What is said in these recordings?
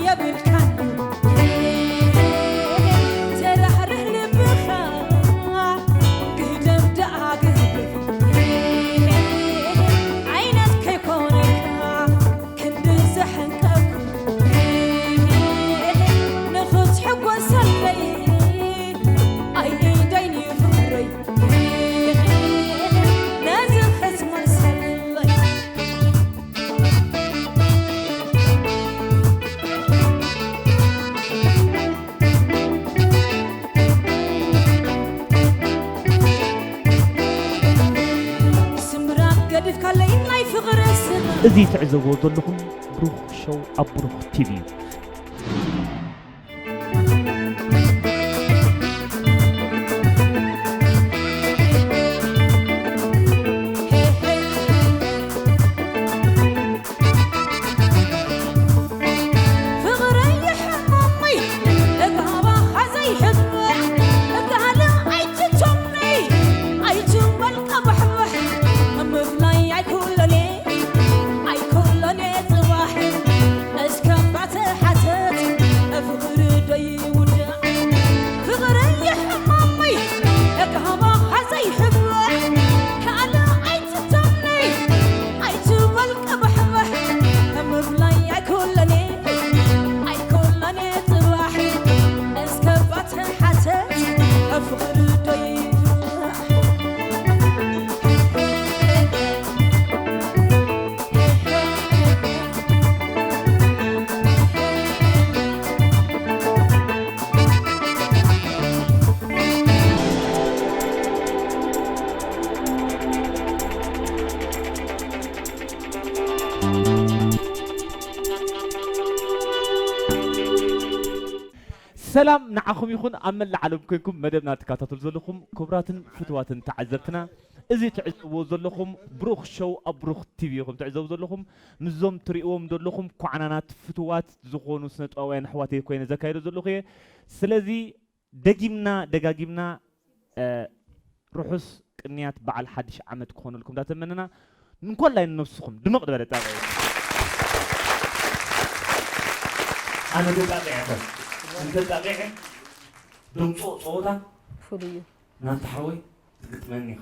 የብልካን ተራህርህ ልብኻ ግህደም ደኣ ግህደፍ ዓይነት ከይኮነካ ክንዲ ዘሐንቀኩ ንኽትሕጎሰለይ ኣይኢደይን ፍቕረይ ነዚ ክትመልሰለይ ስምራን ገዲፍካለይ ናይ ፍቕሪ ስም እዚ ትዕዘብዎ ዘለኹም ብሩኽ ሾው ኣብ ብሩኽ ቲቪ እዩ። ፍቕረይ ሕማመይ እግሃባኻ ዘይሕብሕ እግሃለ ኣይትቶምነይ ኣይትበል ቀባሕባሕ ምፍላይ ኣይኩለኔ ኣይኩለኔ ጽባሕ እስከ ባትሓተት ፍቕሪ ዶ ይውዳእ ፍቕረይ ሕማመይ እግሃባኻ ዘይሕብሕ ካልእ ኣይትቶምነይ ኣይትበል ቀባሕባሕ ምፍላይ ኣይኩለኔ ኣይኩለኔ ጽባሕ እስከ ባትሓተት ፍቕሪ ዶ ይውዳእ ሰላም ንዓኹም ይኹን ኣብ መላእ ዓለም ኮይንኩም መደብና ትከታተሉ ዘለኹም ክቡራትን ፍትዋትን ተዓዘብትና፣ እዚ ትዕዘብዎ ዘለኹም ብሩኽ ሾው ኣብ ብሩኽ ቲቪ ኢኹም ትዕዘቡ ዘለኹም። ምስዞም ትርእይዎም ዘለኹም ኳዕናናት ፍትዋት ዝኾኑ ስነጥበባውያን ኣሕዋተይ ኮይነ ዘካይዶ ዘለኹ እየ። ስለዚ ደጊምና ደጋጊምና እ፣ ርሑስ ቅንያት በዓል ሓድሽ ዓመት ክኾነልኩም እንዳተመነና፣ እንኮላይ ንነብስኹም ድምቕ ዝበለ ጣቕዒ። ኣነ ተጣቒዐ ከ፣ እንተ ጣቒዐ፣ ድምፆ ፀወታ ፍሉይ እዩ። ናታ ሓወይ ትግጥመኒ ኢኻ።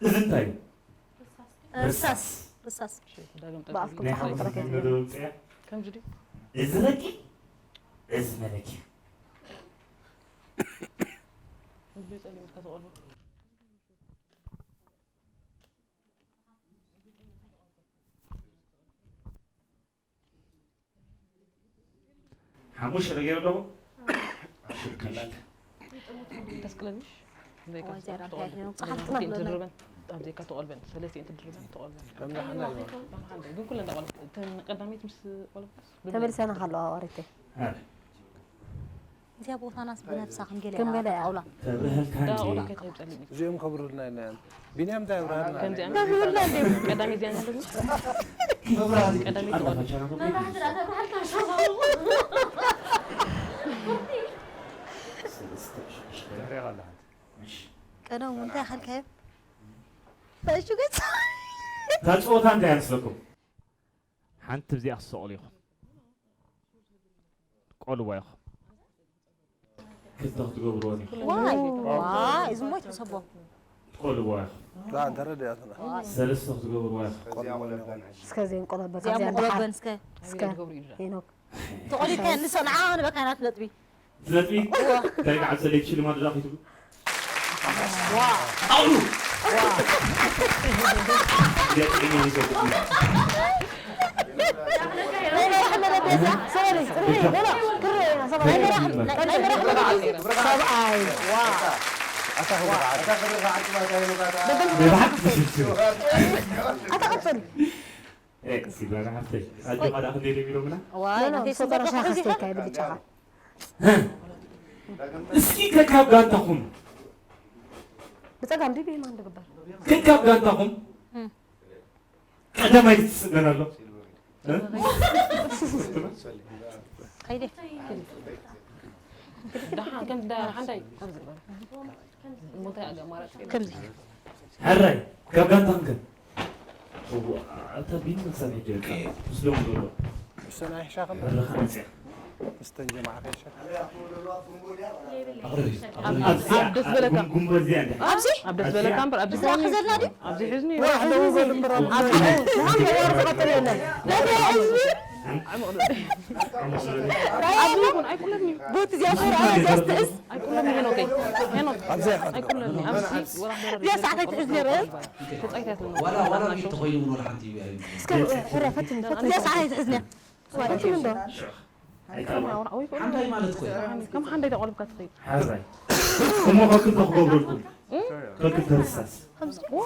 እዚ እንታይ እዩ? ርሳስ። ርሳስ። ርሳስ። ዳግም ብኣፍኩም ናይ ተሓምቑ ሓሙስ ረከብ። መደብ ኣምፅኣ። ከምዚ ድዩ? እዚ ረቂቕ፣ እዚ መለኪያ። ሓሙሽተ ነገር ኣለኹ። ደስ ክለኒ። እዋይ፣ ዚያዳ እንታይ ነው? ጸሓፍትና ብለና። ኣብ ዘይካ ተቆልበን፣ ሰለስቲኤን ትድርበን ተቆልበን። ከምዛ ሓና ይበል። ከም ሓንደ፣ ግን ኩለን ተቆልበን። እተን ቀዳሚት ምስ ቆልበስ ተመልሰና ከለዋ ዋሪተይ። ኣረ። እዚኣ ቦታናስ ብነብሳ ከም ገለ ከም ገለ እያ። ጣውላ። ተብርሀልካ እንጂ። ጣውላ ከይትህብ ጸሊም እዩ። እዚኦም ከብሩልና ኢና። ቢንያም እንታይ ኣብርሃልና? ከምዚኣ። ከብሩልና እንዲዮም። ቀዳሚ እዚኣ ነበር። መብራህቲ ቀዳሚ ኣላ ትቆልበን። ፈቻና እኮ ቤት እዩ። ሰለስተ ሽዱሽተ። ድሕሪኣ ኣላ ሓንቲ። እሺ። ቀደም እንታይ ኣኸልካዮ? ፈእሹ ገጽ። እታ ጸወታ እንታይ ይመስለኩም? ሓንቲ ብዚኣ ክትሰቕሉ ኢኹም። ቆልዋ ኢኹም። ክልተ ክትገብርዎን ኢኹም። ዋይ፣ ዋይ፣ እዚ ሞት ይሰቦ። ትቆልዋ ኢኹም። ላ፣ እንተ ረድኣትና። ሰለስተ ክትገብርዋ ኢኹም። እስከ ዘይንቆለበን፣ እዚኣ ካብዚኣ መቑለበን ንደሓር። እስከ። እስከ፣ ሄኖክ። ተቖሊልካ ንሶ ንዓ ንበካ ናት ነጥቢ። ነጥቢ? እንታይ ከዓ ሰለይቲ ሽልማት ዶ ዳኺቱ? ዋ። ኣውሉ! ዋ። ገጥዕኛ ይሰብእ። ናይ መራሒ መደብ ቤዛ። ሶሪ፣ ጽርፊ፣ ሌላ፣ ክሪ፣ ናይ መራሒ፣ ናይ መራሒ መደብ ቤዛ። ሰብኣይ። ዋ። ኣታ ክብሪ ዓዲ። በደል ናይ ብሓቂ ተሸፊኑ። ኣታ ቀጽል። ኤ፣ ሲልቫና ሓፍተይ፣ ኣጆኻ ደኣ ክንደይ ደም ኢሎምና? ዋይ፣ ኖ፣ ኖ፣ ናተይ ስም ሶበራ በቃ ሻኻ ከዚኻ? ስተይ ካብ ልጫኻ። እስኪ ከካብ ጋንታኹም። ብጸጋም ድዩ ብየማን ዝግበር? ከካብ ጋንታኹም። እም። ቀዳማይ ትጽበን ኣሎ። እ? ከይደ። ደሓን፣ ከም ደሓን ሓንዳይ። ከምዚ። ሕራይ፣ ካብ ጋንታኹም ከ? እዋ፣ ኣታ ቢኒ መሳብ ሕጂ በቃ፣ ምስሎም ዘሎ። ሰናይ ሻኸም በረኻ መፅያ እስተን ጀማዓ ከይሻ ኣቕርቢ ኣብ ደስ በለካ ጉንበ እዚኣ እንዲያ ኣብዚ ኣብ ደስ በለካ እምበር ኣብዚ እዚ ኣኺ ዘለና ድዩ ኣብዚ ሒዝኒ ዋሕ ደው በል እምበር ኣብ ኣብዚ ምዃን ተጋሩ ዝቐተል የለን ነቲ ህዝቢ ኣብዚ ይኹን ኣይኩነትኒ ቦቲ እዚኣ ከይረኣ ዘስትእስ ኣይኩነትኒ ሄኖከይ ሄኖክ ኣብዚ ይኸድ ኣይኩነትኒ ኣብዚ ወላ እዚኣ ሰዓት ኣይትሕዝ ነይረ ተጻይታት ዋላ ዋላ ቢት ተኾይኑ ብሎ ሓንቲ እዩ እስከ ሕረ ፈትኒ ፈትኒ እዚኣ ሰዓት ኣይትሕዝ ነይረ ፈትኒ እንዶ ሓንታይ ማለት ኮይ ከም ሓንዳይ ተቆልብካ ትኸይድ ሓራይ እሞ ከክልተ ክገብረልኩም ከክልተ ርሳስ ዋ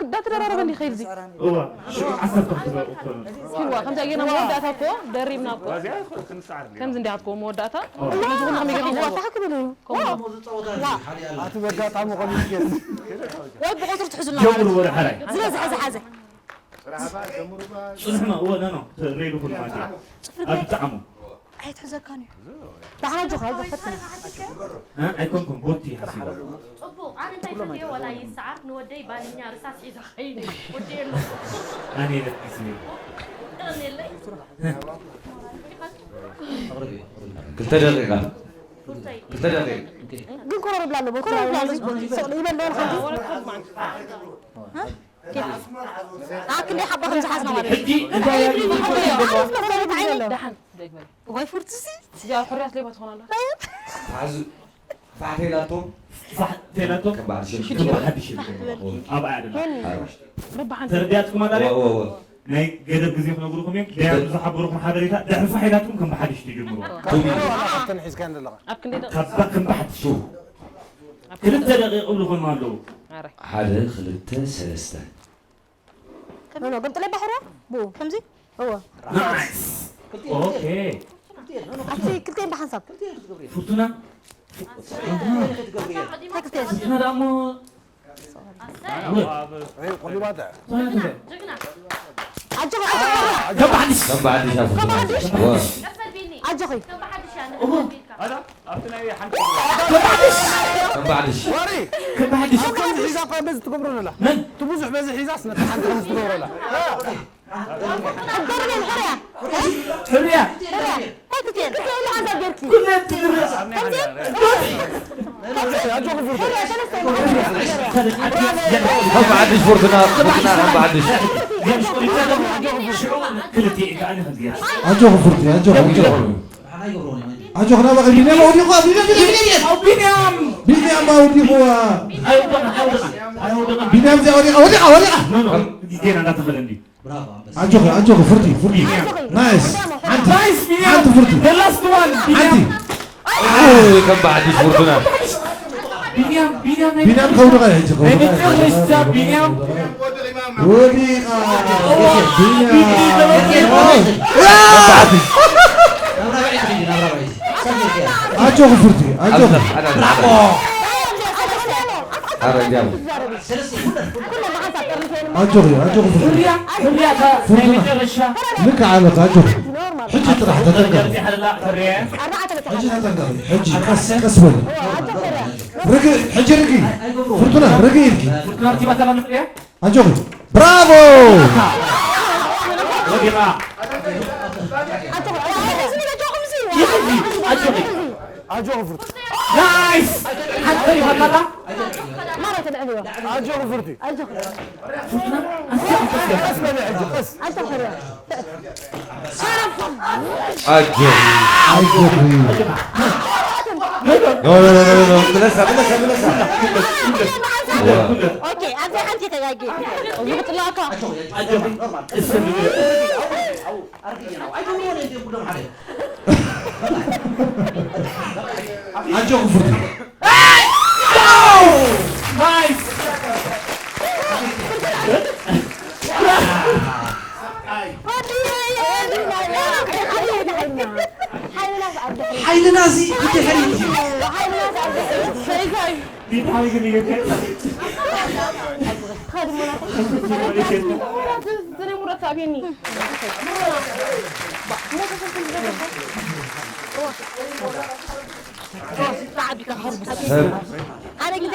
እንዳተደራረበ እንዲ ከይድ ዚ እዋ ሽዑ ዓሰርተ ክትበልዑ ኮኑ ኪዋ ከምዚ ኣጌና መወዳእታ እኮ ደሪብና እኮ ከምዚ እንዲሃትኮ መወዳእታ ነዚ ኩሉ ከመይ ጌርና ንወዳእ ዋታ ክብል እዩ ከምኡ ሞዚ ፀወታ እዩ ሓሊ ኣላ ኣቲ በጋጣሚ ቆሚት ጌር ወይ ብቁፅሪ ትሕዙና ጀምሩ ወደ ሓራይ ስለዚ ሓዚ ሓዚ ጽንሕማ እወ ነኖ ሬዱ ኩሉ ማለት እዩ ኣብ ብጣዕሙ ኣይትሕዘካን እዩ ባሕና ጆኻ ዘፈትን እ? ኣይኮንኩም ቦቲ ሓሲባ ጽቡቕ ኣነ እንታይ ፈትዮ ወላ ይሰዓር ንወደይ ባልኛ ርሳስ ሒዛ ኸይደ ወደየ ኣሎ ኣነ ለቅስኒ ቀለለይ ክልተ ደቂቃ ፉርተይ ክልተ ደቂቃ ግን ኮረር ብላ ኣለዎ ኮረር ብላ ኣለዎ ይበል ዶ ሓንቲ ኣክንዲ ሓባ ከም ዝሓዝና ማለት ሕጂ እንታይ ደሓን ዘይግበል ወይ ፍርትሲ እዚኣ ሕርያት ሌባ ትኾን ኣላ ሓዙ ፋሕቴላቶም ፋሕ ቴላቶ ከም በዓል ሽም ሽም ሓድሽ ይልከ ኣብ ኣያደና ረባሓን ተረዲኣትኩም ኣዳለ ወወወ ናይ ገደብ ግዜ ክነግሩኩም እዮም ዳያኑ ዝሓበሩኩም ሓበሬታ ድሕሪ ፋሒላትኩም ከም ብሓድሽ ትጀምሩ ካብተን ሒዝካን ዘለኻ ኣብ ክንደይ ደቂ ካብ ከም ብሓድሽ ክልተ ደቂቕ እብልኹም ኣለዉ ኣረ ሓደ ክልተ ሰለስተ ኖ ገምጥለ ባሕሮ ብኡ ከምዚ እዎ ናይስ ኦኬ ኣብቲ ክልቴን ብሓንሳብ ፍርቱና እንታይ ክልቴን ፍርቱና ደሞ ቆሊባታ ኣጆኺ ከም ብሓድሽ ከም በዓል ሽም ከም ብሓድሽ ኣጆኺ ከም በዓል ሽም ዋሪ ከም ብሓድሽ ከምዚ ሒዛ እኳ በዚ ትገብሮ ዘላ መን እቲ ብዙሕ በዚ ሒዛስ ነቲ ሓንቲ ከምዚ ትገብሮ ዘላ ኣጋርበን ሕርያ ሕርያ ሕርያ እንታይ ክልቴን እንታይ ኢሉ ሓንሳብ ጌርኪ ኩለን ትድረስ ኣጆኹ ፍርቱ ከም በዓል ሽም ፍርቱና ፍርቱና ከም በዓል ሽም ሽዑ ክልቲኤ ከኣ ንኽንገር ኣጆኹ ፍርቲ ኣጆኹ ኣጆኹ ኣጆኹ ናባኺ ቢንያም ኣውዲቑዋ ቢንያም ቢንያም ቢንያም ቢንያም ቢንያም ኣውዲቑዋ ኣይወደቐን ኣይወደቐን ኣይወደቐን ቢንያም እዚኣ ወዲቓ ወዲቓ ወዲቓ ጌና እንዳተኸለ እንዲ ኣጆኺ ኣጆኺ ፍርቲ ፍርቲ ናይስ ሓንቲ ናይስ ቢንያም ሓንቲ ፍርቲ the last one ሓንቲ ቢንያም ከም በዓል ሽም ፍርቱና ቢንያም ቢንያም ናይ ቢንያም ከውድቓ ሕጂ ናይ ከውድቓ መጨረሻ ቢንያም ወዲቓ ቢንያም ኣጆኺ ፍርቲ ኣጆኺ ኣጆኺ ኣጆኺ ፍርቲ ፍርያ ፍርያ ናይ መጨረሻ ልክዕ ኣለካ ኣጆኺ ሕጂ ጥራሕ ተጠንቀቕ ዘርጊሓ ደላ ፍርያ ሕጂ ተጠንቀቒ ሕጂ ቀስ ቀስ በሊ ርግእ ሕጂ ርግእ ፍርቱና ርግእ ኢልኪ ኣጆኺ ብራቮ ወዲቓ ኣጆኹ ፍርቱ ናይስ ሓንቲ ይሃታላ ኣጆኹ ፍርቱ ፍርቱና ኣንተ ኣንተ ቀስ በሊ ሕጂ ቀስ ኣጆ ኣጆኺ ኖ ኖ ኖ ኖ ምለሳ ምለሳ ምለሳ ኦኬ ኣብዚ ሓንቲ ተጋጊ እዚ ክጥላካ ኣጆኺ ፍርቲ ናይስ ሓይልና እዚ ብድሕሪት እዩ ቢታዊ ግን ይገከል ዘነይ ሙረት ኣብየኒ ሓደ ግዜ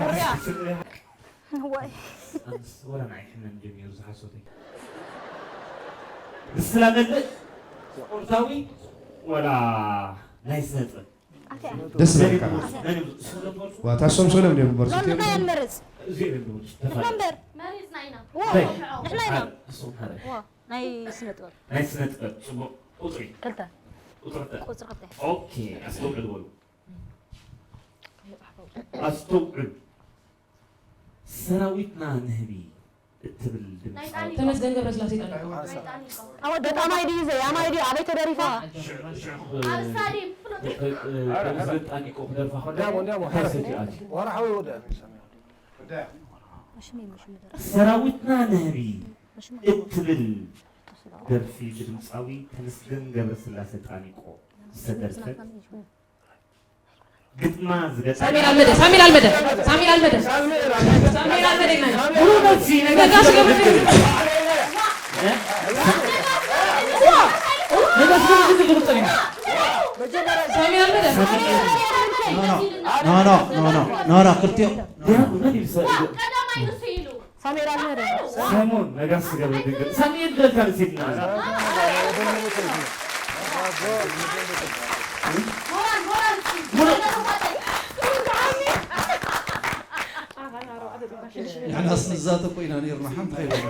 ሕርያ። ዋይ። ኣንስ ወላ ናይ ሕመም ጀሚሩ ዝሓሶተይ። ብስላ መልእ ስፖርታዊ ወላ ናይ ስነ ጥበብ? ኣትያ። ደስ ዝብለካ። መን እዩ ዝመርጹ? መን እዩ ዝመርጹ? ዋ፣ ታሶም ሰሎም ድዮም ዝመርጹ? ሎሚ እንታይ ንመርጽ? እዚኦም እዮም ዝመርጹ። ተፋለጥ። ንሕና እምበር። መሪጽና ኢና። ዋ፣ እንታይ? ንሕና ኢና። ሓደ፣ እሱም ሓደ። ዋ፣ ናይ ስነ ጥበብ። ናይ ስነ ጥበብ። ጽቡቕ። ቁጽሪ? ክልተ። ቁጽሪ ክልተ። ቁጽሪ ክልተ። ኦኬ፣ ኣስተውዕል በሉ። ኣስተውዕል። ሰራዊትና ንህቢ እትብል ድምፃዊ። ተመስገን ገብረስላሴ ጠኒቑ። ኣወ፣ ገጣማይ ድዩ ዘያማይ ድዩ? ኣበይ ተደሪፋ? ሽዑ፣ ሽዑ፣ ኣብ ስታዲየም ፍሉጥ። እ፣ እ፣ ፕሬዚደንት ጠኒቑ ክደርፋ ከሎ እንዲያሞ፣ እንዲያሞ። እንታይ ሰትዩ ኣትዩ? ወርሓዊ ወደ። ሰራዊትና ንህቢ እትብል ደርፊ ብድምፃዊ ተመስገን ገብረስላሴ ጣኒቆ ዝተደርፈት ግጥማ ዝገጠመ ሳሚር ኣልመደ፣ ሳሚር ኣልመደ፣ ሳሚር ኣልመደ፣ ሳሚር ኣልመደ ኢና። ሙሉ ነፍሲ ነጋሽ ገብረ እ? ነጋሽ ገብረ ጊዜ ግብር ጠሪና። ሳሚር ኣልመደ። ኖ፣ ኖ፣ ኖ፣ ኖ፣ ኖ፣ ኖ፣ ክልቲኦም። ዲያቆን መን ይብሰ-? ቀዳማይ ንሱ ኢሉ። ሳሙኤል ኣልመደ። ሰሙን ነጋሽ ገብረ ድንግል። ሳሙኤል ደልካ ንሲድና። ሞራል፣ ሞራል፣ ሞራል። ንሕናስ ንዛተ እኮ ኢና ነይርና፣ ሓንቲ ከይበሉ።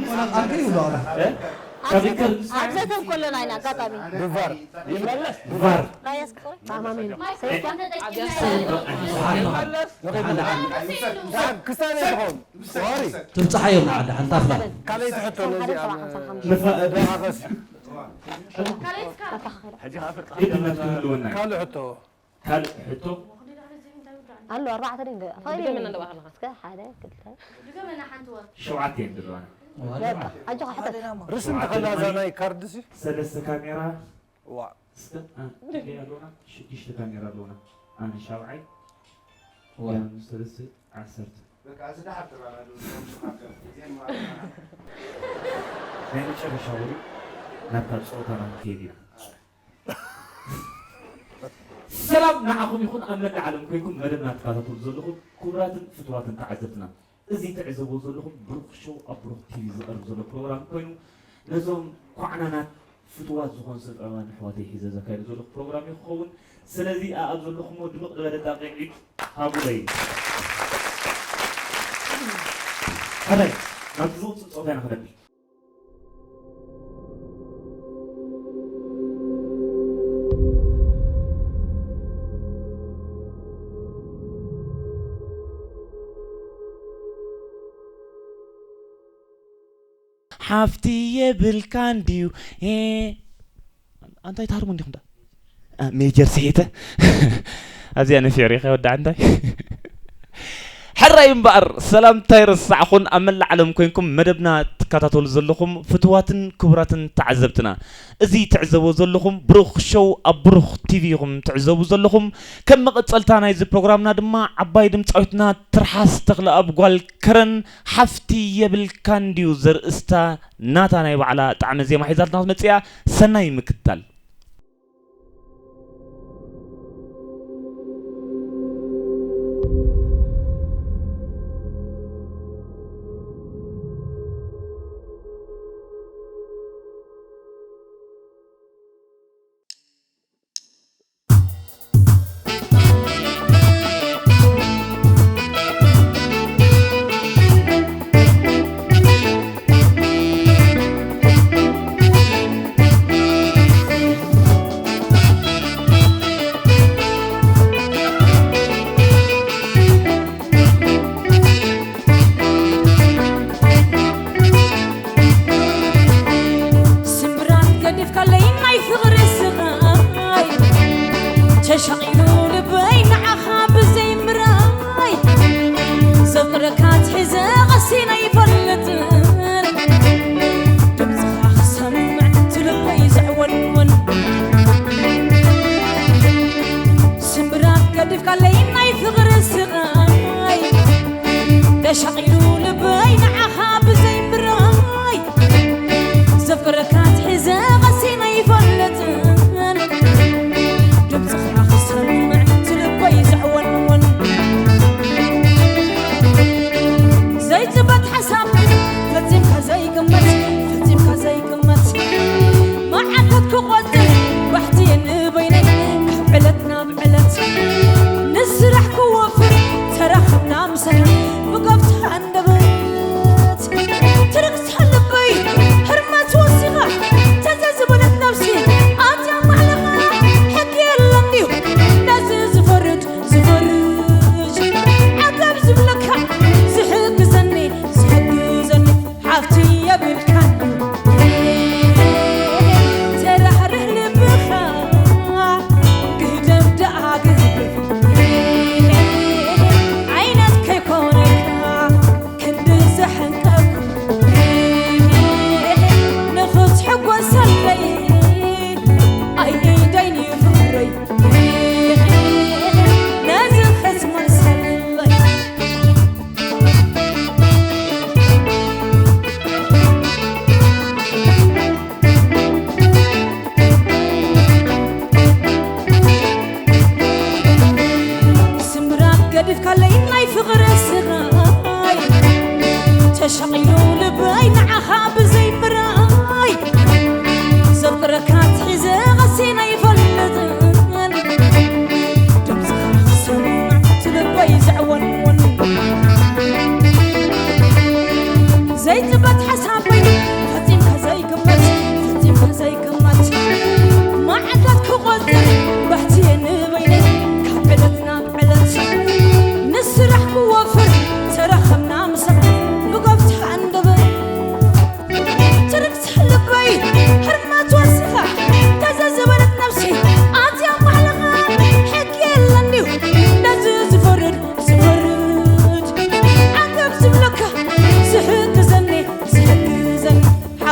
ወላ ቃል ከይብሉ ኣላ። እ? ካብ ይቅር-፣ ኣብ ዘተ ከለና ኢና ኣጋጣሚ። ብቫር። ቫር። ራያስ ክቆይ? ተኣማሚኑ። ሰይፍካ? ደሓን፣ ደሓን። ክስታይ ትኾን? ሶሪ። ትብጽሓዮም ንዓዲ ሓንቲ ኣፍላ። ካልኣይቲ ሕቶ ነዚኣ ንፋ-፣ ዳኻኸስ። ካልኣይቲ ካርድ። ግድነት ክህልወና እዩ። ካልእ ሕቶ። ካልእ ሕቶ። ኣሎ ኣርባዕተ ድዩ? ድገመና ኣለዋ ከለኻ። እስከ ሓደ፣ ክልተ። ድገመና ሓንቲ ወር። ሸውዓተ እየን ዘለዋና። በቃ፣ ኣጆኻ ሕተት። ርሲ እንተኸላ እዛ ናይ ካርድ ሲ? ሰለስተ ካሜራ። ዋ። እስከ፣ አ፣ ክንደይ ኣለውና? ሽዱሽተ ካሜራ ኣለውና። ኣነ ሻብዓይ፣ ዋ። ያን ሰለስተ፣ ዓሰርተ። በቃ፣ እዚ ደሓር ተባባሉ። ናይ መጨረሻ ወሩ ናብታ ጸወታና ክንከይድ ኢና። ሰላም ንዓኹም ይኹን፣ ኣብ መላእ ዓለም ኮይንኩም መደብና ትከታተሉ ዘለኹም ክቡራትን ፍቱዋትን ተዓዘብትና። እዚ ትዕዘብዎ ዘለኹም ብሩኽ ሾው ኣብ ብሩኽ ቲቪ ዝቐርብ ዘሎ ፕሮግራም ኮይኑ፣ ነዞም ኳዕናናት ፍቱዋት ዝኾኑ ስነ ጥበባውያን ኣሕዋተይ ሒዘ ዘካይዶ ዘለኹ ፕሮግራም እዩ ክኸውን። ስለዚ ኣኣብ ዘለኹምዎ ድምቕ ዝበለ ጣቕዒት ሃቡለይ። ሕራይ፣ ናብቲ ዝቕጽል ጸወታ ኢና ክነብል። ሓፍቲ የብልካን ድዩ? ኤ፣ ኣንታይ ትሃርሙ እንዲኹም ዳ? አ፣ ሜጀር ስሒተ። ኣዚኣ ነፊዕ ሪኸ ወዲ ዓንታይ። ሕራይ እምበኣር፣ ሰላምታ ይረሳዕኹን ኣብ መላእ ዓለም ኮይንኩም መደብና ትከታተሉ ዘለኹም ፍትዋትን ክቡራትን ተዓዘብትና። እዚ ትዕዘቡ ዘለኹም ብሩኽ ሾው ኣብ ብሩኽ ቲቪ ኢኹም ትዕዘቡ ዘለኹም። ከም መቐጸልታ ናይዚ ፕሮግራምና ድማ ዓባይ ድምጻዊትና ትርሓስ ተኽለኣብ ጓል ከረን ሓፍቲ የብልካን ድዩ ዘርእስታ ናታ ናይ ባዕላ ጣዕመ ዜማ ሒዛትና ክትመጽእ እያ። ሰናይ ምክትታል።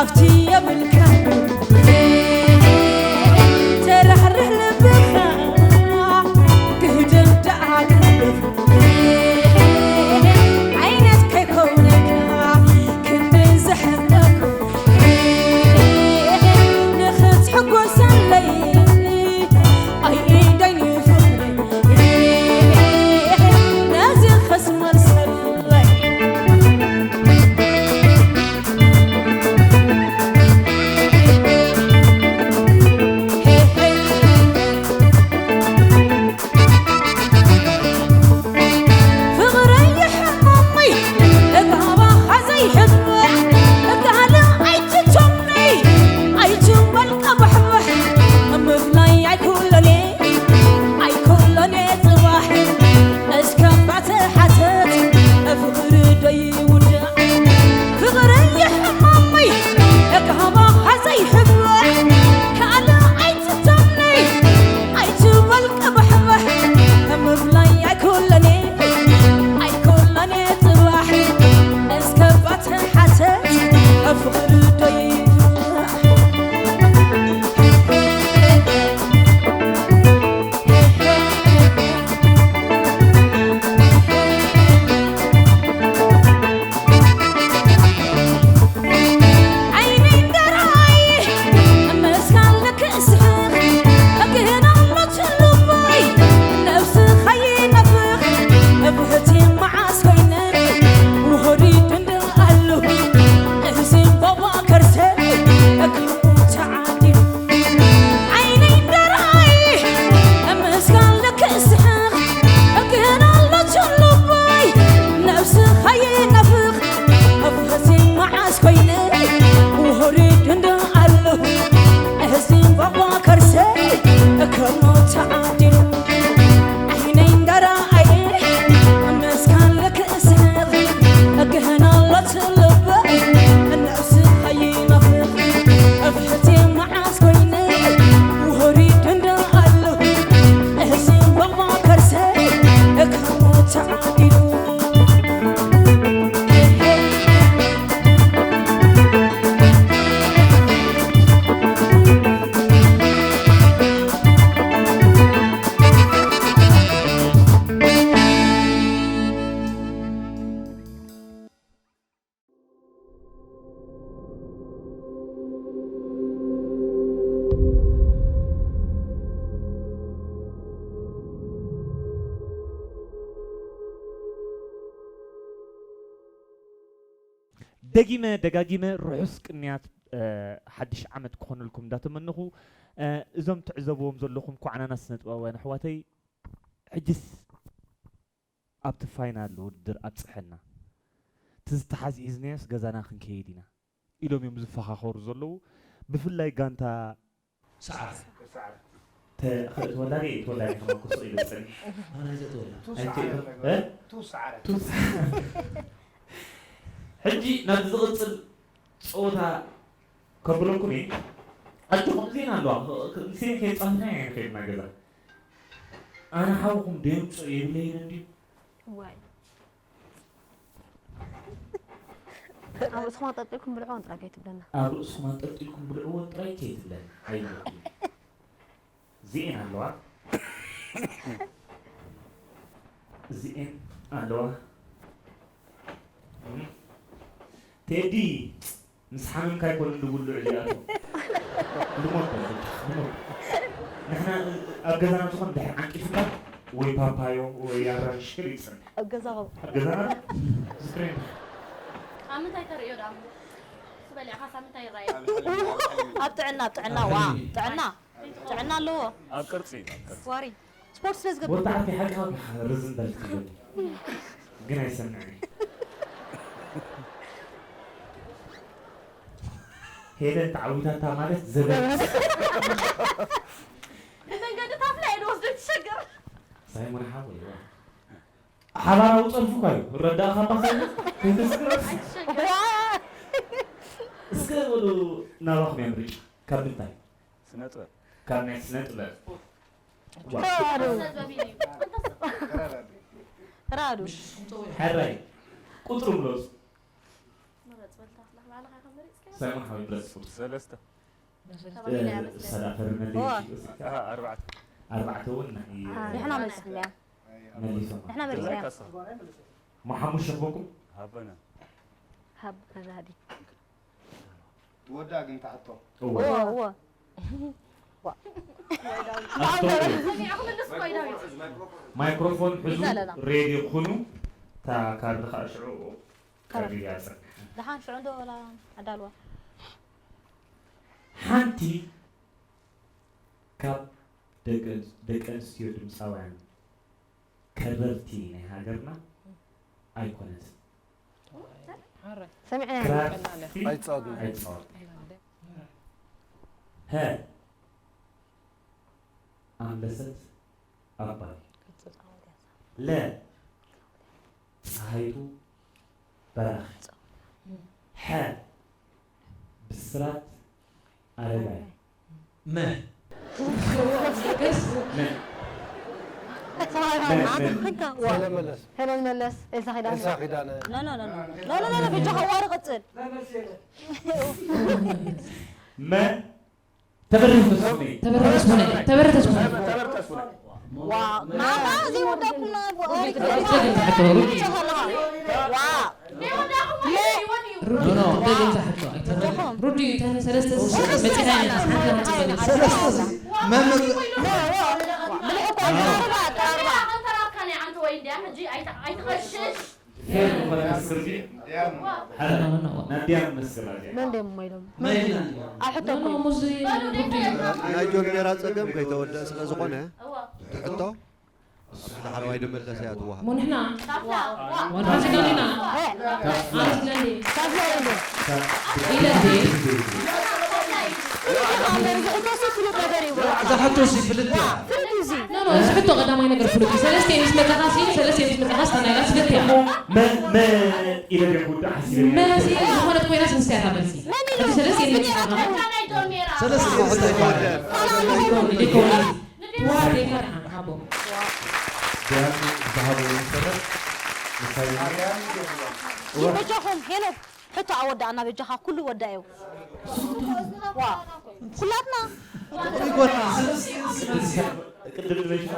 ኣብቲ የብልካ ተራሕርሕ ልብኻ ክህደም ደኣ ግደፍ። ዓይነት ከይኮነካ ክንዲ ዘሕለኩ ንኽትሕጎሰለይ ኣይኢደይ ንፍቕሪ ነዚ ኸስመልሰለይ። ፍቕረይ ይሕመመይ እጋባኻ ዘይሕብሕ እጋለ ኣይትቶምነይ ኣይትበል ቀባሕባሕ ምፍላይ ኣይኩለኔ ኣይኩለኔ ጽባሕ እስከ ባተ ሓተት ፍቕሪ ዶ ይውዳእ ፍቕረይ ይሕመመይ እጋባኻ ዘይሕብሕ ካለ ኣይትቶምነይ ኣይትበል ቀባሕባሕ ምፍላይ ኣይኩለኔ ኣይኩለኔ ጽባሕ እስከ ባተ ሓተት ፍቕሪ ዶ ይውዳእ ደጊመ ደጋጊመ ርሑስ ቅንያት ሓድሽ ዓመት ክኾነልኩም እንዳተመነኹ እዞም ትዕዘብዎም ዘለኹም ኳዕናና ስነ ጥበባውያን ኣሕዋተይ ሕጅስ ኣብቲ ፋይናል ውድድር ኣብፀሐና ትዝታ ሓዚ ሒዝናዮስ ገዛና ክንከይድ ኢና ኢሎም እዮም ዝፈኻኸሩ ዘለዉ ብፍላይ ጋንታ ሰዓር ተወላዲ ተወላዲ ከመኩሶ ኢሉ ፀኒ ኣናይዘ ተወላ ሕጂ ናብቲ ዝቕፅል ፀወታ ከብለኩም እየ ኣጆኹም ዜና ኣለዋ ንሴን ከየፃፍና ኢና ንኸይድ ናይ ገዛ ኣነ ሓውኹም ደምፆ የብለይን እንድዩ ዋይ ኣብ ርእስኹም ኣንጠልጢልኩም ብልዕዎ ጥራይ ከይትብለና ኣብ ርእስኹም ኣንጠልጢልኩም ብልዕዎ ጥራይ ከይትብለና ኣይብለኩም እዚኤን ኣለዋ እዚኤን ኣለዋ ቴዲ ምስ ሓመምካ ኣይኮነን ዝብልዑ እዚኣቶም ልሞት በል ልሞት ንሕና ኣብ ገዛና ዝኾነ ድሕር ዓንቂፍካ ወይ ፓፓዮ ወይ ኣራንሽ ሽር ይፅንሕ ኣብ ገዛ ኣብ ገዛና ዝክሬን ኣብ ምንታይ ተርእዮ ደኣ እሱ በሊዕኻ ሳብ ምንታይ ይረኣየ ኣብ ጥዕና ኣብ ጥዕና ዋ ጥዕና ጥዕና ኣለዎ ኣብ ቅርፂ ዋሪ ስፖርት ስለ ዝገብር ወጣዕቲ ሓቂ ርዝን በልትዮ ግን ኣይሰምዕን ሄለን ተዓዊታታ ማለት ዘበት ንመንገዲ ታፍላ እየ ዝወስዶ ትሸገር ሳይሞን ሓወይ ሓባራዊ ፀርፉ ካዩ ረዳእኻ ባ ሳይሞን ከይተስግረስ እስከ በሉ ናባኹም እያ ምርጫ ካብ ምንታይ ስነ ጥበብ ካብ ናይ ስነ ጥበብ ራዱ ሕራይ ቁፅሩ ግለፁ ሳይሞን ሓወይ ብረት ስፖርት። ሰለስተ። እሳ ዳፈር መለይ ዋ። ሽወስካ። ኣርባዕተ። ኣርባዕተ እውን ናይ ንሕና መሊስና እያ። መሊሶም። ንሕና መሊስና እያ። መሓሙሽ ሸኾኩም። ሃበና። ሃብ ከዛዲ። ትወዳእ ግን ተሓቶ እወ። እወ እወ። ኣስቶሪ። ሰሚዕኹም እንድስ ኮይዳዊት ማይክሮፎን ሕዙ ይዛለና። ሬድዮ ኩኑ። እታ ካርድ ከዓ ሽዑ ቀቢል ያፀ። ደሓን ሽዑ እንዶ ወላ ኣዳልዋ። ሓንቲ ካብ ደቂ ደቂ ኣንስትዮ ድምፃውያን ከረርቲ ናይ ሃገርና ኣይኮነትን። ሰሚዕና ክራርቲ ኣይፃወትን። ኣይፃወት። ሀ ኣምለሰት ኣባይ። ለ ፀሃይቱ በራኺ። ሐ ብስራት ኣረጋይ። መ መ መ መ ሄለን መለስ። ሄለን መለስ፣ ኤልሳ ኪዳነ። ኤልሳ ኪዳነ። ኖ ኖ ኖ ኖ ኖ ኖ ኖ በጃኻ ዋሪ ቅጽል። መ ተበረኸ ተስፉ። ተበረኸ ተስፉ ነኝ። ተበረኸ ተስፉ ነኝ። ዋ ማማ እዚ ወዳኩም ና ጸገም ዝሓቶ ሩዲ። ዋ ሩዲ ጸገም ዝሓቶ ኣይተረኸ ሩዲ ተን ሰለስተ ዝስዕብ መጽናኛ ሓንቲ ሓንቲ በል። ሰለስተ መምር ብልሕኳ ኣርባ ኣርባ ኣንተራካ ናይ ዓንተ ወይ እንዲያ ሕጂ ኣይተ- ኣይትቐሽሽ ፌር ዝኾነ ክስርዲ ሓደ ናዲያ መስላ እዚኣ። መን ደሞ ኢሎም መይና ኣሕቶ ኖ ኖ ሙዚ ሩዲ ናይ ጆን ሜራ ጸገም ከይተወደአ ስለ ዝኾነ ትሕቶ ዳሕረዋይ ድምለስ እያ ትወሃብ። ሞንሕና ካፍላ ዋ ወንሓስገሊና ኣስለንዴ ኢለንዴ ዝሕቶሲ ፍሉጥ ነገር እዩ። ዝሓቶሲ ፍልጥ እያ። ፍሉጥ እዩ። ኖ ኖ እዚ ሕቶ ቀዳማይ ነገር ፍሉጥ እዩ። ሰለስተ ምስ መጣኻሲ ሰለስተ ምስ መጣኻስ ተናይላ ስልት እያ መ መ ኢለ ዲኹ ወዲ ሓሲበ መሲ ዝኾነት ኮይና ስንስያ እያ መልሲ እቲ ሰለስተ ምስ መጣኻ ናይ ጆን ሜራ ሰለስተ ይወደ ሊኮኒ ትዋዴካ ደሓን ሃቦ ዳኒ ዝሃቦ መሰረት ምሳሌ ይበጃኹም ሄኖክ ሕቶ ኣወዳእና በጃኻ ኩሉ ወዳእዮ ዋ ኩላትና ቅድም ዝበልካ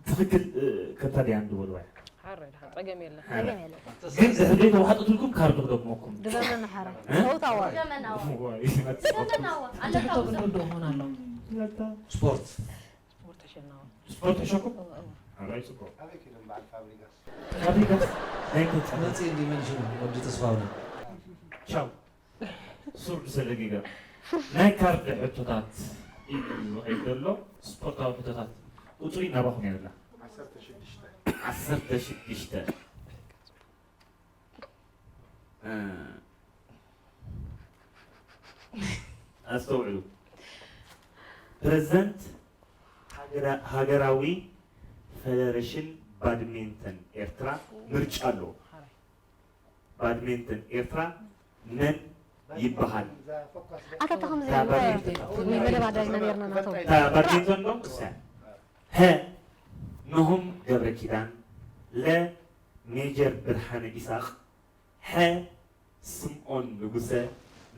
ትኽክል። ከምታ ዲያን ዝበልዋ ሓራይ ድሓን ጸገም የለን። ጸገም የለን። ግን ድሕሪ ዘይተዋሕጠትልኩም ካርድ ክደግመኩም። ድገመና ሓራ እ? ሰውታዋ ገመናዋ ዋይ፣ ገመናዋ ኣለካ ትሕቶ ክንርድኦ ኾን ኣለዎ ስፖርት ስፖርት ተሸናዋ ስፖርት ተሸኩም ኣራይ ጽቡቅ። ፋብሪጋስ ናይ ተጻፈ መጽእ እንዲ መንሽን ወዲ ተስፋውነ ቻው። ሱር ብሰለጊጋ ናይ ካርድ ሕቶታት እዩ ዝኸይድ ዘሎ። ስፖርታዊ ሕቶታት ቁፅሪ ናባኹም የብላ። ዓሰርተ ሽዱሽተ። እ፣ ኣስተውዕሉ። ፕረዚደንት ሃገራ- ሃገራዊ ፈደረሽን ባድሚንተን ኤርትራ ምርጫ ኣለዎ። ባድሚንተን ኤርትራ መን ይበሃል? ኣታ ተኸም ዘይብልካ መደብ ኣዳሊና ነርና ናቶም እታ ባድሚንተን ዶ እሳ? ሀ፣ ነሆም ገብረ ኪዳን። ለ፣ ሜጀር ብርሃነ ኢሳቕ። ሐ፣ ስምኦን ንጉሰ።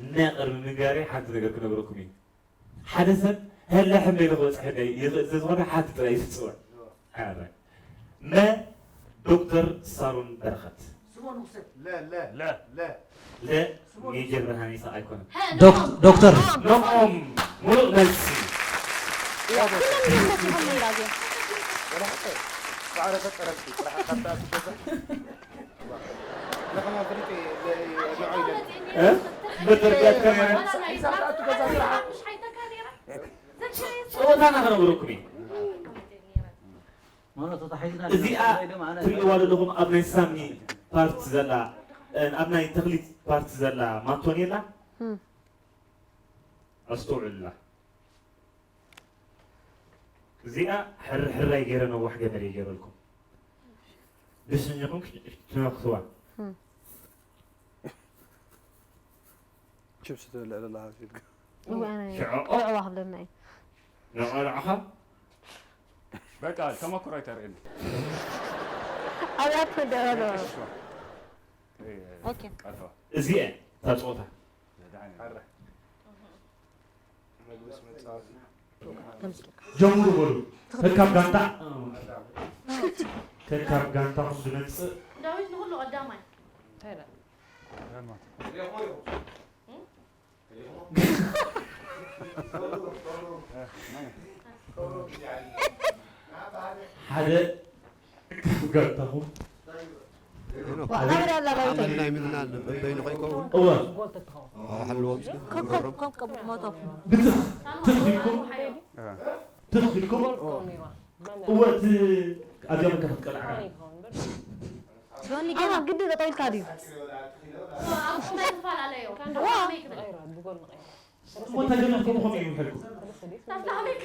ነ፣ ቅድሚ ምንጋረይ ሓንቲ ነገር ክነግረኩም እዩ። ሓደ ሰብ ህለ ሕመ ኢሉ ክበፅሐ ይኽእል ስለ ዝኾነ ሓንቲ ጥራይ እዩ ዝፅውዕ። ኣረ። መ፣ ዶክተር ሳሮን በረኸት። ለ፣ ለ፣ ለ፣ ለ። ለ፣ ሜጀር ብርሃነ ይስሐቅ ኣይኮነን። ዶክ- ዶክተር ነኦም ሙሉእ መልሲ። ኩሎም ይመለስ ይኾን መይራ እዚኦም ሳዕረ ፈጠረልኪ ጥራሕ ካብታ ትገዛ ንኸማ ፍሊጥ ንዖ ኢለን እ? መደርደሪያት ከማን ጸወታና ከነግረኩም እዩ። እዚኣ ትርእይዋ ዘለኹም ኣብ ናይ ሳሚ ፓርት ዘላ ኣብ ናይ ተኽሊት ፓርት ዘላ ማቶን የላ ኣስተውዕሉላ። እዚኣ ሕርሕራይ ገይረ ነዋሕ ገመድ እየ ገይረልኩም። ብስኒኹም ክትነክትዋ። ችፕስ ትበልዕ ዘለኻ መሲልካ። እወ፣ ኣነ ሽዑ ቆልዕዋ ክብለና እዩ። ንቆልዕኻ በቃ ተመክሮ ኣይተርእየኒ። ኣብያት መደበ ኦኬ ቀርባ እዚአ እታ ፀወታ ዘዳዕነ ጀምሩ በሉ። ከካብ ጋንታ ከካብ ጋንታኹም ዝመፅእ ዳዊት ንኹሉ ቀዳማይ። ሓደ ከካብ ጋንታኹም ኣበዳ ኣላ ዳዊት ዓመልና ይምንና በበይኑ ከይከውን እወ ሓልዎም ኮከብ ኮከብ ሞቶም። ብትኽ ትኽ ኢልኩም ትኽ ኢልኩም እወ እቲ ኣብዚኦም ከፍትቀልዓ ጆኒ ኣና ገና ግዲ ጠጠው ኢልካ ድዩ ኣቑሑት ኣይፈላለዮ። ከመይ ክብል እሞ ተገነፍኩም ኾም እዩ ይውሕልኩም ታስላመይ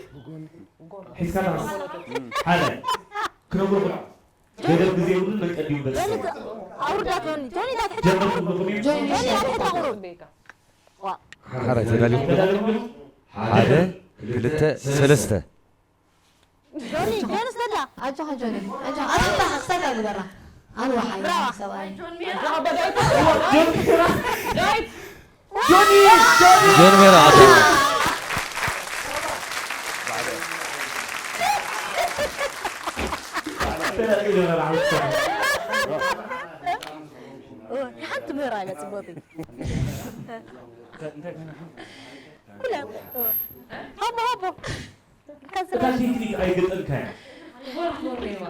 ሒዝካ ተኸስ ሓደ ክነግርኹም ገደብ ግዜ የብሉን መንቀዲ ይውበል ኣውርዳ ጆኒ ጆኒ ዳትሕዳ ጀመርኩም ኹም እዩ ጆኒ ዳትሕዳ ቁሩብ ሓራይ ተዳሊኹም ዶ? ተዳሊኹም ዶ? ሓደ ክልተ ሰለስተ ጆኒ ጆኒ ስተላ ኣጆኻ ጆኒ ኣጆኻ ኣታ ክሳብ ካብ ዝበራ ኣንዋ ሓይ ሰብኣይ ጆኒ ጆኒ ጆን ሜራ ኣታ ሓንቲ ምህራ ኢለ ፅቡቅ ኩለ ሃቦ ሃቦ እታ ቴክኒክ ኣይገጠምካያ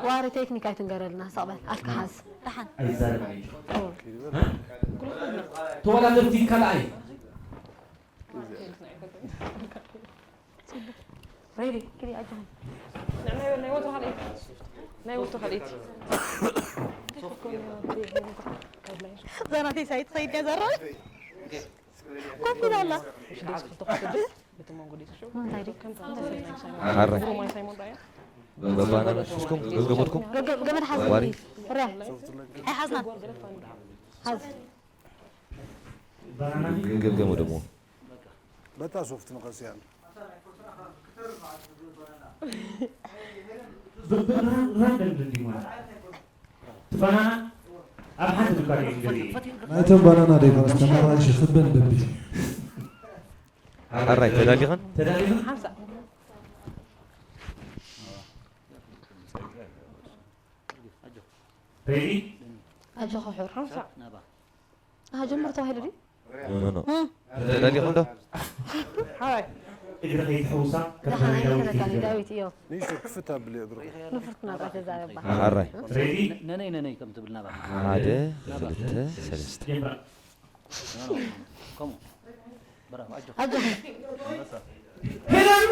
ዋሪ ቴክኒክ ኣይትንገረልና ሰቕበል ኣፍካ ሓዝ ደሓን ኣይዛረብን እዩ ተወዳደርቲ ካልኣይ ሬዲ ክዲ ኣጆኹም ናይ ወትሩ ካልኣይቲ ናይ ወትሩ ካልኣይቲ ዛናተይ ሳይት ኸይድ እያ ዘረበ ኮፍ ኢላ ኣላ እንታይ ድዩ ሓራይ በባና ነፍስኩም ገምገሙትኩም ገመድ ሓዝ ዋሪ ርያ ኣይሓዝና ሓዝ ገምገሙ ደሞ በታ ሶፍት መቐስያ ራንደም ድንዲማ ትባናና ኣብ ሓንቲ ድኳን እዩ ዝገዝእ ናይቶም ባናና ዳይቨርስ ተመራጭ ክበን በቢ ሓራይ ተዳሊኸን ተዳሊኸን ሬዲ ኣጆኻ ሕር ኣሃ ጀምር ተባሂሉ ድዩ ኖ ኖ ተዳሊኹም ዶ እግሪ ከይትሕውሳ ከም ደሓን ዳዊት ኣይተረጋጊ ይግበር ዳዊት እዮ ንሱ ክፍት ኣብልዮ እግርኹም ንፍርትና ጥራሕ ተዛረባ ሓራይ ነነይ ነነይ ከም ትብል ናባ ሓደ ክልተ ሰለስተ ጀምራ ከምኡ ብራቮ ኣጆ ኣጆኻ ሄለን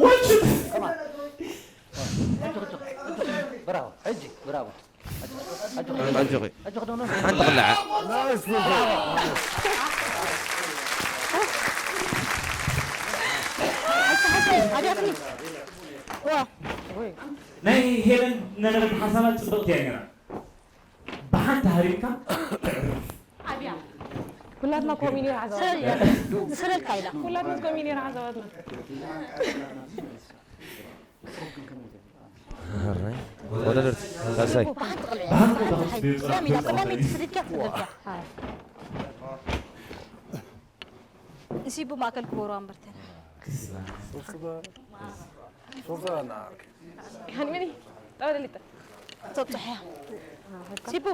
ወንጭት ብራቮ ሕጂ ብራቮ ኣጆኺ ኣጆ ክደውነ ሓንቲ ክልዓ ኣዲኣትኒ ናይ ሄለን ነበረት ሓሳባት ፅብቕቲ እያ ነራ ብሓንቲ ሃሪምካ ኩላትና ኮሚኒ ሓሳባትና ስረልካ ኢላ ኩላትና ኮሚኒ ሓሳባትና ሓራይ ተወዳደርቲ ሳልሳይ ብሓንቲ ቅልዕ ቀዳመይቲ ስርድያ ትገብያ ንሲቡ ማእከል ክበሩ ኣንበርተን ሶፍት ባ- ሶፍት ባ- ሃንመኒ ጠወለሊጠ ተብፅሖ እያ ሲቡ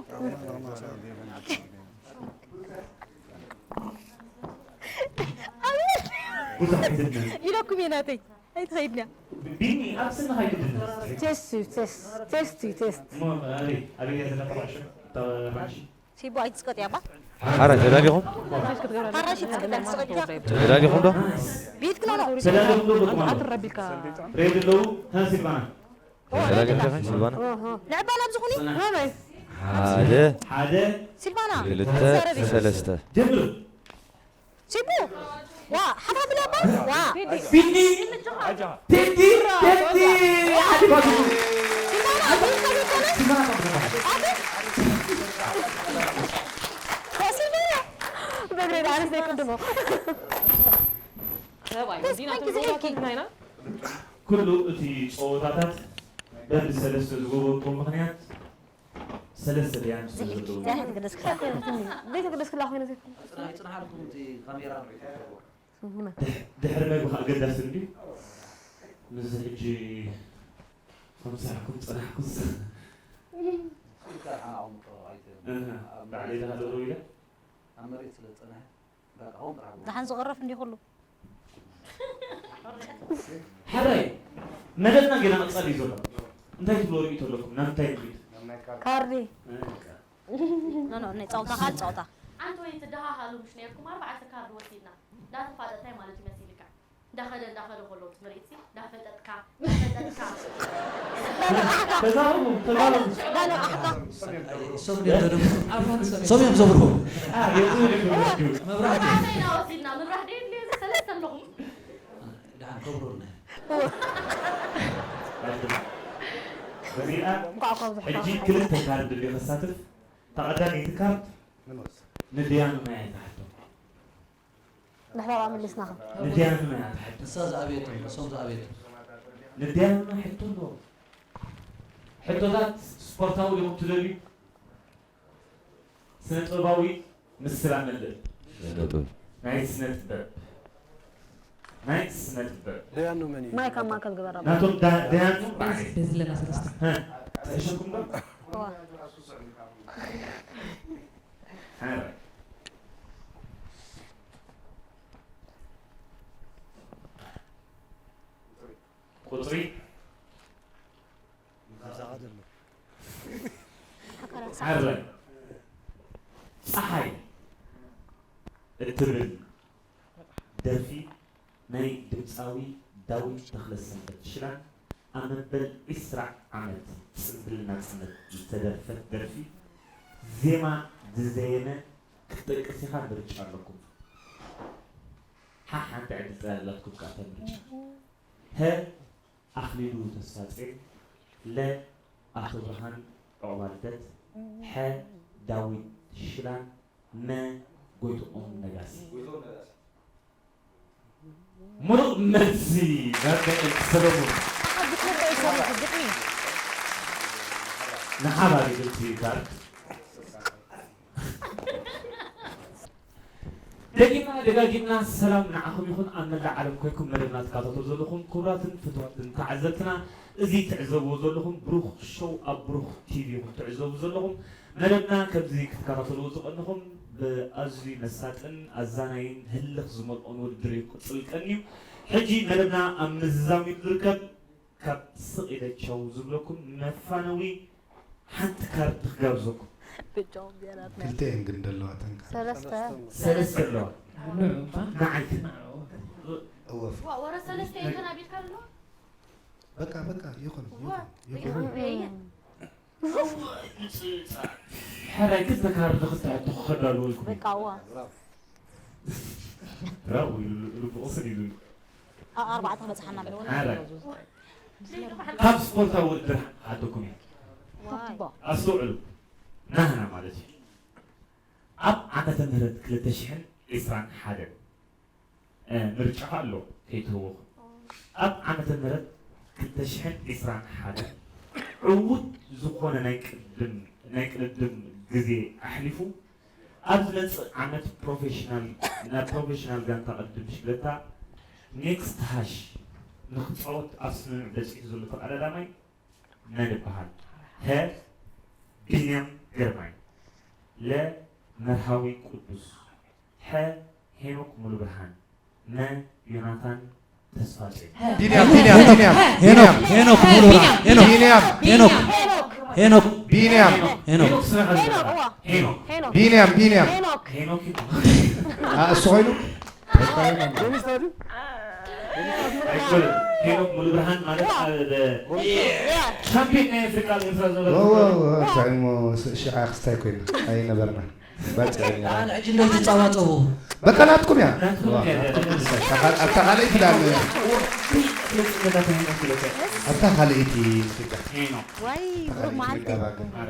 ብዙሕ ኣይትድነን ኢለኩም እየ ናተይ ኣይትኸይድንያ ቢኒ ኣብ ስንኻ ኣይትድነን ቴስት እዩ ቴስት ቴስት እዩ ቴስት እሞ ኣበይ ኣበይ እያ ዘለካ ቁዕሾ ተባዕሽ ሲቡ ኣይትስቀጥ ያባ ሓራይ ተዳሊኹም ሓራሽ ይትስቀጥ ኣይትስቀጥ ተዳሊኹም ዶ ቢት ክኖኖ ተዳሊኹም ዶ በጥማኖ ኣትረቢልካ ሬድ ኣለዉ ሃንሲልባና ተዳሊኹም ዲኻ ሲልባና ንዕባና ኣብዚ ኹኒ ሓደ ሓደ ሲልባና ክልተ ሰለስተ ጀምር ሲቡ ዋ ሓፋ ብለባ ዋ ቢኒ ቴዲ ቴዲ ሓሊፋትኩም ሲልባና ቢት ከሚኮነ ሲልባና ጠብቀ ኣቲ ሲልባና ነግረና ኣነስ ዘይቅድሞ። ሰብኣይ፣ እዚና ተዝወዳደርና ኢና። ኩሉ እቲ ጸወታታት በብሰለስተ ዝገበርኩዎ ምኽንያት ሰለስተ ደያኑ ስለ ዘለዉ። ዘይተገደስክላ ኮይነ ዘይኮነ። ጽናሕ-፣ ጽናሓልኩም እቲ ካሜራ ንሪኦ። ስምና። ድሕ-፣ ድሕሪ መግቢ ከኣ ኣገዳሲ እንድዩ። ምስዚ ሕጂ ከምሳሕኩም ጽናሕኩስ። ስልካ ሓናቑም እኮ ኣይተ-፣ እህ፣ ኣብ ባዕለይ መሬት ዝሃለሉ ኢለ። ኣብ መሬት ስለ ዝጸንሐ፣ በቃ፣ ከምኡ ጥራሕ። ደሓን ዝቕረፍ እንዲ ኩሉ። ሕራይ፣ መደብና ገና ቀጻሊ እዩ ዘሎ። እንታይ ትብሉ ርእይቶ ኣለኩም? ናብ እንታይ ንኺድ? ካርዲ። በቃ። ኖ፣ ኖ፣ ናይ ጸወታ ካል ጸወታ። ኣንቲ ወይ ትደሃሃሉ ምሽ ነርኩም ኣርባዕተ ካርድ ወሲድና። እንዳተፋጠጥታይ ማለት ይመስልካ። እንዳኸደ፣ እንዳኸደ ከሎ ትምህርቲ እንዳፈጠጥካ፣ እንዳፈጠጥካ። ተዛረቡ፣ ተዛረቡ። ዳሎ ኣሕታ። እሶም ድዮም ዘደምፁ? ኣፋን ሰብ እዮም። እሶም እዮም ዘብርሁ። አ፣ የብሉ ድዮም። መብራህቲ። መብራህቲ ኢና ወሲድና፣ መብራህቲ የድልዮ፣ እዚ ሰለስተ ኣለኹም። ደሓን ከብሩና። በዚኣ እንኳዕ ካብ ዝሓ-፣ ሕጂ ክልተ ካርድ ድልዮ ከሳትፍ። ተቐዳሚት ካርድ ንድያኑ ናይ ተሓቶ። ንሕና መሊስናኻ። ንድያኑ ናይ ተሓቶ። ንሳ ዝኣብየቶ፣ ንሶም ዝኣብየቶ። ንድያኑ ናይ ሕቶ ኣለዎ። ሕቶታት ስፖርታዊ ዲኹም ትደልዩ? ስነ ጥበባዊ ምስላ መልእ። ስነ ጥበብ። ናይ ስነ ጥበብ። ናይ ስነ ጥበብ። ደያኑ መን እዩ? ማይክ ኣብ ማእከል ግበራ። ናቶም ዳ-፣ ደያኑ በዓል። በዚ ለና ሰለስተ። ሀ፣ ተሕሸኩም ዶ? እዋ። ሀ። ቁጽሪ። ሓረ። ጸሓይ እትብል ደርፊ ናይ ድምጻዊ ዳዊት ተኽለሰንበት ሽላን ኣብ መበል ዒስራ ዓመት ጽምብል ናጽነት ዝተደርፈት ደርፊ ዜማ ዝዘየመ ክትጠቅስ ኢኻ፣ ምርጫ ኣለኩም። ሓ-፣ ሓንቲ ዕድል ጥራይ ኣላትኩም ካብታ ምርጫ። ሀ፣ ኣኽሊሉ ተስፋጼን፣ ለ፣ ኣቶ ብርሃን ዑቕባልደት፣ ሐ፣ ዳዊት ሽላን፣ መ፣ ጎይትኦም ነጋሲ። ምሩቕ መልሲ ናትናኤል ሰሎሞን። ንሓባሪ ድምፂ ካርድ። ደጊምና ደጋጊምና ሰላም ንዓኹም ይኹን፣ ኣብ መላእ ዓለም ኮይንኩም መደብና ትከታተሉ ዘለኹም ክቡራትን ፍትዋትን ተዓዘብትና፣ እዚ ትዕዘብዎ ዘለኹም ብሩኽ ሾው ኣብ ብሩኽ ቲቪ ኢኹም ትዕዘቡ ዘለኹም። መደብና ከምዚ ክትከታተልዎ ዝቐንኹም ብኣዝዩ መሳጥን ኣዛናይን ህልኽ ዝመልኦን ውድድር እዩ ክቕጽል ቀንዩ። ሕጂ መደብና ኣብ ምዝዛም እዩ ዝርከብ። ካብ ስቕ ኢለ ቻው ዝብለኩም መፋነዊ ሓንቲ ካርድ ክጋብዘኩም። ብቻው ቢያራት ናይ ክልተ እየን ግን ደለዋ እተን ካርድ። ሰለስተ። ሰለስተ ኣለዋ። ንዑ እባ። ንዓይ። ንዑ። እወ። ዋ፣ ወረ ሰለስተ እየን ተናቢልካ ኣለዋ? በቃ፣ በቃ፣ ይኹን፣ ዋ፣ ይኹን፣ ይኹን። ይኹን፣ እየ። ሕራይ ክልተ ካርድ ክልተ ሕቶ ክኸዳሉ ኢልኩም። በቃ፣ ዋ። ራው ኢሉ፣ ልቡ ቁስል ኢሉ። ኣብ ኣርባዕተ ክበጽሓና በል። ኣረ። ካብ ስፖርታዊ ውድድር ሓተኩም እየ። ዋይ። ኣስተውዕሉ። ናህና ማለት እዩ። ኣብ ዓመተ ምህረት ክልተ ሽሕን ዕስራን ሓደን፣ እ፣ ምርጫ ኣሎ፣ ከይትህወኹ። ኣብ ዓመተ ምህረት ክልተ ሽሕን ዕስራን ሓደን ዕዉት ዝኾነ ናይ ቅድም፣ ናይ ቅድድም ግዜ ኣሕሊፉ፣ ኣብ ዝመጽእ ዓመት ፕሮፌሽናል፣ ናብ ፕሮፌሽናል ጋንታ ቅድድም ብሽክለታ ኔክስት ሃሽ ንኽጻወት ኣብ ስምምዕ በጺሑ ዘሎ ተቐዳዳማይ መን ይበሃል? ሀ፣ ቢንያም ግርማይ፣ ለ፣ መርሃዊ ቅዱስ፣ ሐ፣ ሄኖክ ሙሉብርሃን፣ መ፣ ዮናታን ተስፋጼን። ቢንያም፣ ቢንያም፣ ቢንያም፣ ሄኖክ፣ ቢንያም። ሄኖክ ሙሉብርሃን፣ ሄኖክ። ቢንያም። ሄኖክ፣ ሄኖክ። ሄኖክ። ቢንያም፣ ቢንያም። ሄኖክ። ሄኖክ። ቢንያም፣ ቢንያም። ሄኖክ። ሄኖክ ይባላል። አ፣ እሱ ኮይኑ? ኣይኮነን። ሄኖክ ሙሉብርሃን ማለት፣ አ፣ ሻምፒዮን ናይ ኣፍሪቃ ኣብ ኤርትራ ዝነበረ። ዎ፣ ዎ፣ ዎ፣ እንታይ እሞ ስ-፣ ሽዓ ክስታይ ኮይና ኣይነበርና። ባጽዕ ነይራ። ኣነ ሕጂ እንዶ ትጻዋጸው። በቃ ናትኩም እያ። ናትኩም እያ። ዋ፣ ናትኩም እያ። ኣታ ካል-፣ ኣታ ካልኣይቲ ዳን። ኣታ ካልኣይቲ። ሄኖ። ዋይ፣ ኣታ ብሩክ ካልኣይቲ መዓልቲ። ይጋባእ። ኣረ።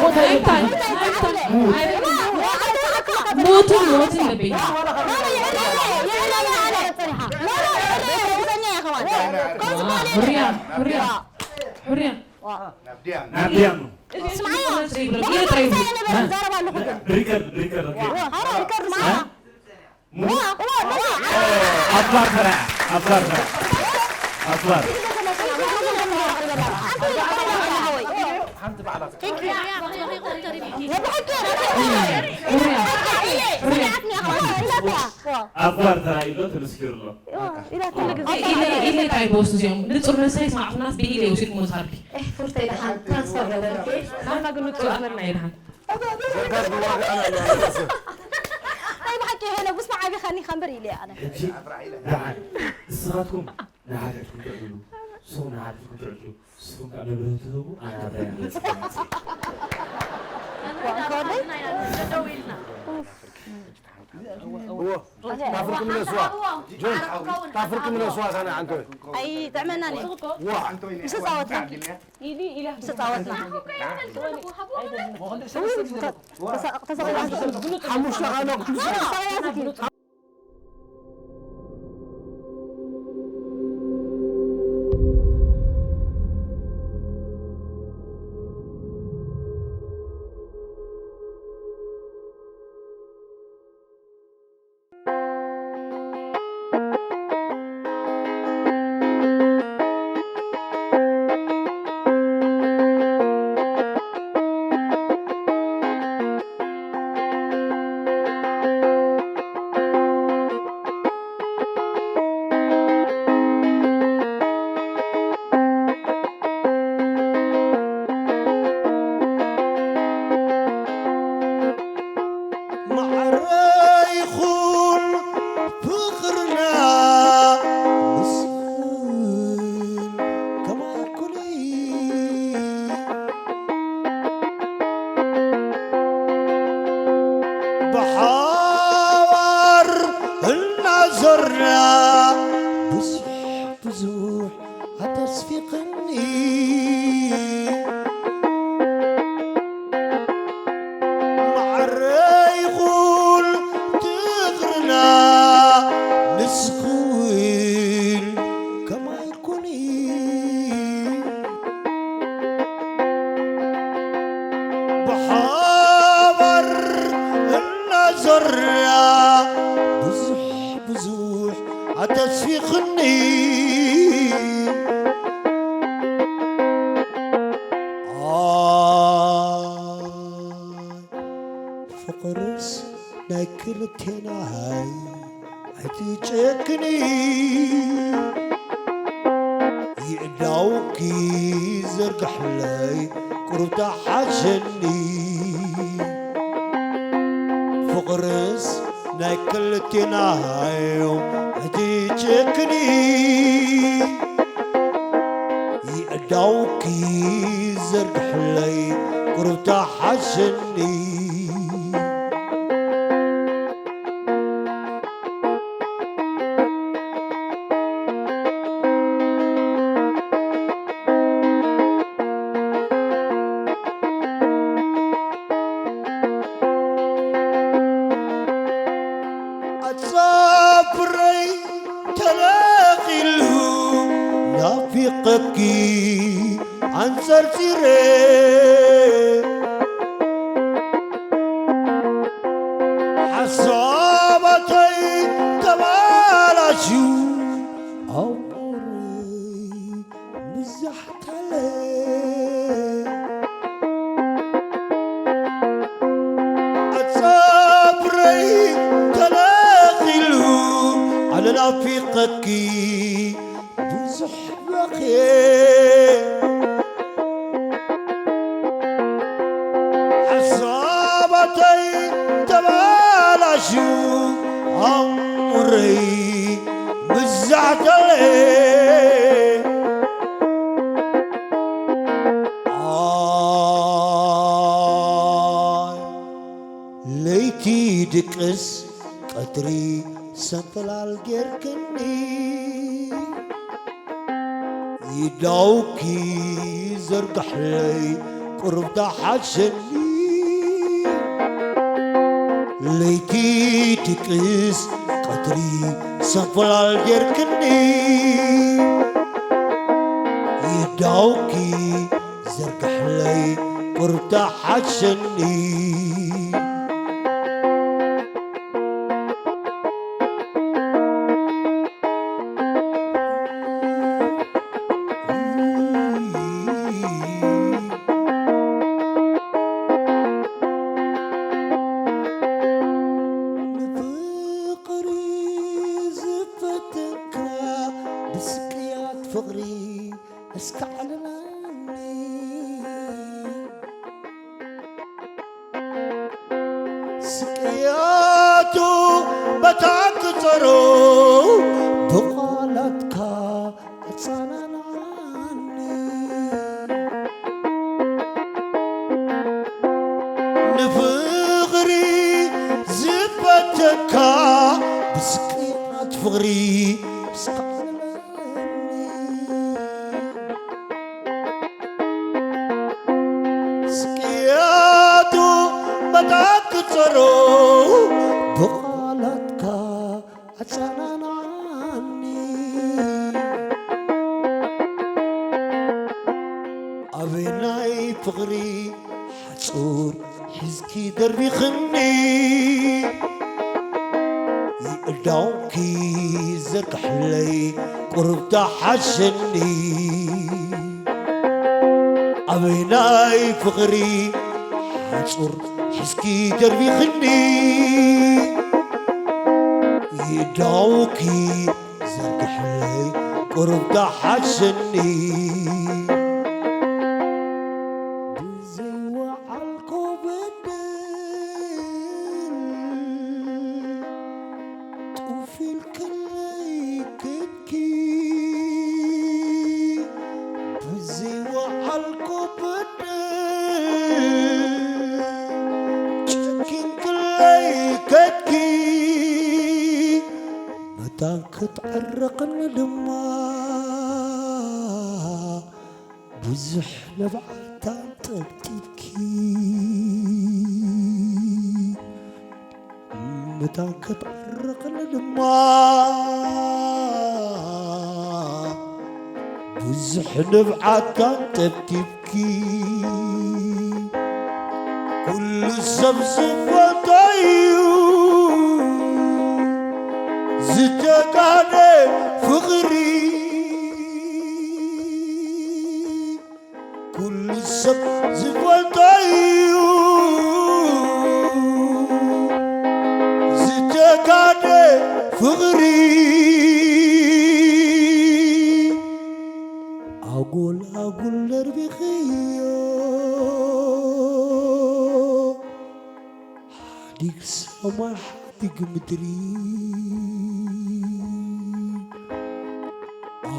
ሞት ኣይብታን፣ ኣይብታን። ሞትን ሞትን ለበይ። ሕርያ፣ ሕርያ፣ ሕርያ። ናብ ድያኑ። እዚ ስምዓዮ። እዚ ጥራይ እዩ። ዛረባ ኣለኹ ግን። ሪከርድ፣ ሪከርድ፣ ኦኬ። ዋ፣ ሪከርድ ስምዓ። ዋ፣ ዋ፣ ዋ። ኣፍላር ተራ፣ ኣፍላር ተራ። ኣፍላር። ሓንቲ በዓላት። ሕርያ፣ ሕርያ። ኣፍላር ተራ ኢሎ ተመስኪሩ ኣሎ። ኢለ፣ ኢለ፣ ኢለ እንታይ ቦስ እዚኦም ንጹር መልሲ ኣይሰማዕኩናስ ብኢለ ወሲድኩሞ ዝሃብኪ። ኤህ፣ ፉርተይ ደሓን ትራንስፈር ገበርኪ። ናትና ግን ንጹር ኣመልና እዩ ደሓን። ዘጋር ብዋጋ ኣና ኣለዋ። ናይ ብሓቂ ሄኖግ ምስ መዓቢኻኒ ከንበር ኢለ ኣነ። ሕጂ ደሓን ንስኻትኩም ንሓድሕድኩም ትዕድሉ፣ ሰው ንሓድሕድኩም ትዕድሉ፣ ንስኹም ከኣ ንብረት ትህቡ፣ ኣነ ኣብራይ ንበጽሕ። እዋ፣ እንከወደይ? እዎ፣ ታፍርቂ ምለስዋ። ጆን፣ ታፍርቂ ምለስዋ ካና ዓንቶ። ኣይጥዕመናን እዩ። ዋ። ምስ ተጻወትና። ምስ ተጻወትና። ተሰ-፣ ተሰቂላ። ሓሙሽተ ካኖ። ማዕረ ይኹን ፍቕርና ንስኽን ከማይ ኩሊ ብሓባር እናዞርና ብዙሕ ብዙሕ ኣተስፊቕኒ። ይኽኒ። ኣይ ፍቕርስ ናይ ክልቴና ኣይትጨክኒ። ይእዳውኪ ዘርግሕለይ ቁሩብ ተሓሸኒ። ፍቕርስ ናይ ክልቴና እዩ፣ ኣይትጨክኒ። ይእዳውኪ ዘርግሕለይ ቁሩብ ተሓሸኒ። ኣጻፍረይ ተለኺሉ ናፊቐኪ ኣንጸርጺረ። ሓሳባተይ ተባላሽዩ ኣውርይ ምዛሕተለ። ኣጻፍረይ ተለኺሉ ኣነ ናፊቐኪ ብዙሕ በኽየ። ሓሳባተይ ተባላሽዩ ኣእምሮይ ምዛሕተለ። ኣይ ለይቲ ድቅስ ቀትሪ ሰንፈላል ጌርክኒ። ይዳውኪ ዘርግሕለይ ቁሩብ ተሓሸኒ። ለይቲ ድቅስ ቀትሪ ሰንፈላል ጌርክኒ። ይዳውኪ ዘርግሕለይ ቁሩብ ተሓሸኒ። ንፍቕሪ ዝፈተንካ ብስቅያት ፍቕሪ እስከ ኣዕልለኒ። ስቅያቱ መታን ክጸሮ ብቓላትካ ኣጸናንዓኒ። ንፍቕሪ ዝፈተካ ብስቅያት ፍቕሪ እስከ ኣዕልለኒ። ስቅያቱ መታን ክጸሮ ብቓላትካ ኣጸናንዓኒ። ኣበየናይ ፍቕሪ ሓጹር ሒዝኪ ደርቢኽኒ። ይእዳውኪ ዘርግሕለይ ቁሩብ ተሓሸኒ። ኣበየናይ ፍቕሪ ሓጹር ሒዝኪ ደርቢኽኒ። ይእዳውኪ ዘርግሕለይ ቁሩብ ተሓሸኒ። ብዘይወዓልኩ በደል ጡፍ ኢልክለይ ከድኪ። ብዘይወዓልኩ በደል ጨኪንክለይ ከድኪ። መታን ክትዕረቕኒ ድማ ብዙሕ ንብዓት ኣንጠብጢብኪ። መታን ክትዕረቕኒ ድማ ብዙሕ ንብዓት ኣንጠብጢብኪ። ኩሉ ሰብ ዝፈትዎ እዩ ዝተጋነ ፍቕሪ ኣጉል ኣጉል ደርቢኽዮ፣ ሓዲግ ሰማይ ሓዲግ ምድሪ፣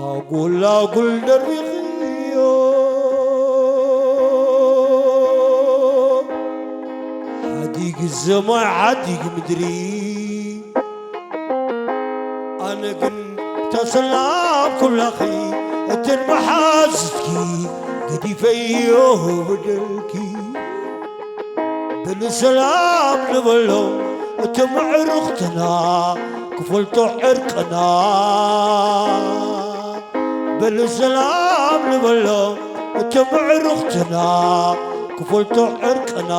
ኣጉል ኣጉል ደርቢኽዮ፣ ሓዲግ ሰማይ ሓዲግ ምድሪ። ኣነ ግን ተሰላም ኩላኺ እተን መሓዙትኪ ገዲፈዮ በደልኪ። በሉ ሰላም ንበሎ እቶም ኣዕሩኽትና ክፈልጦ ዕርቅና። በሉ ሰላም ንበሎ እቶም ኣዕሩኽትና ክፈልጦ ዕርቅና።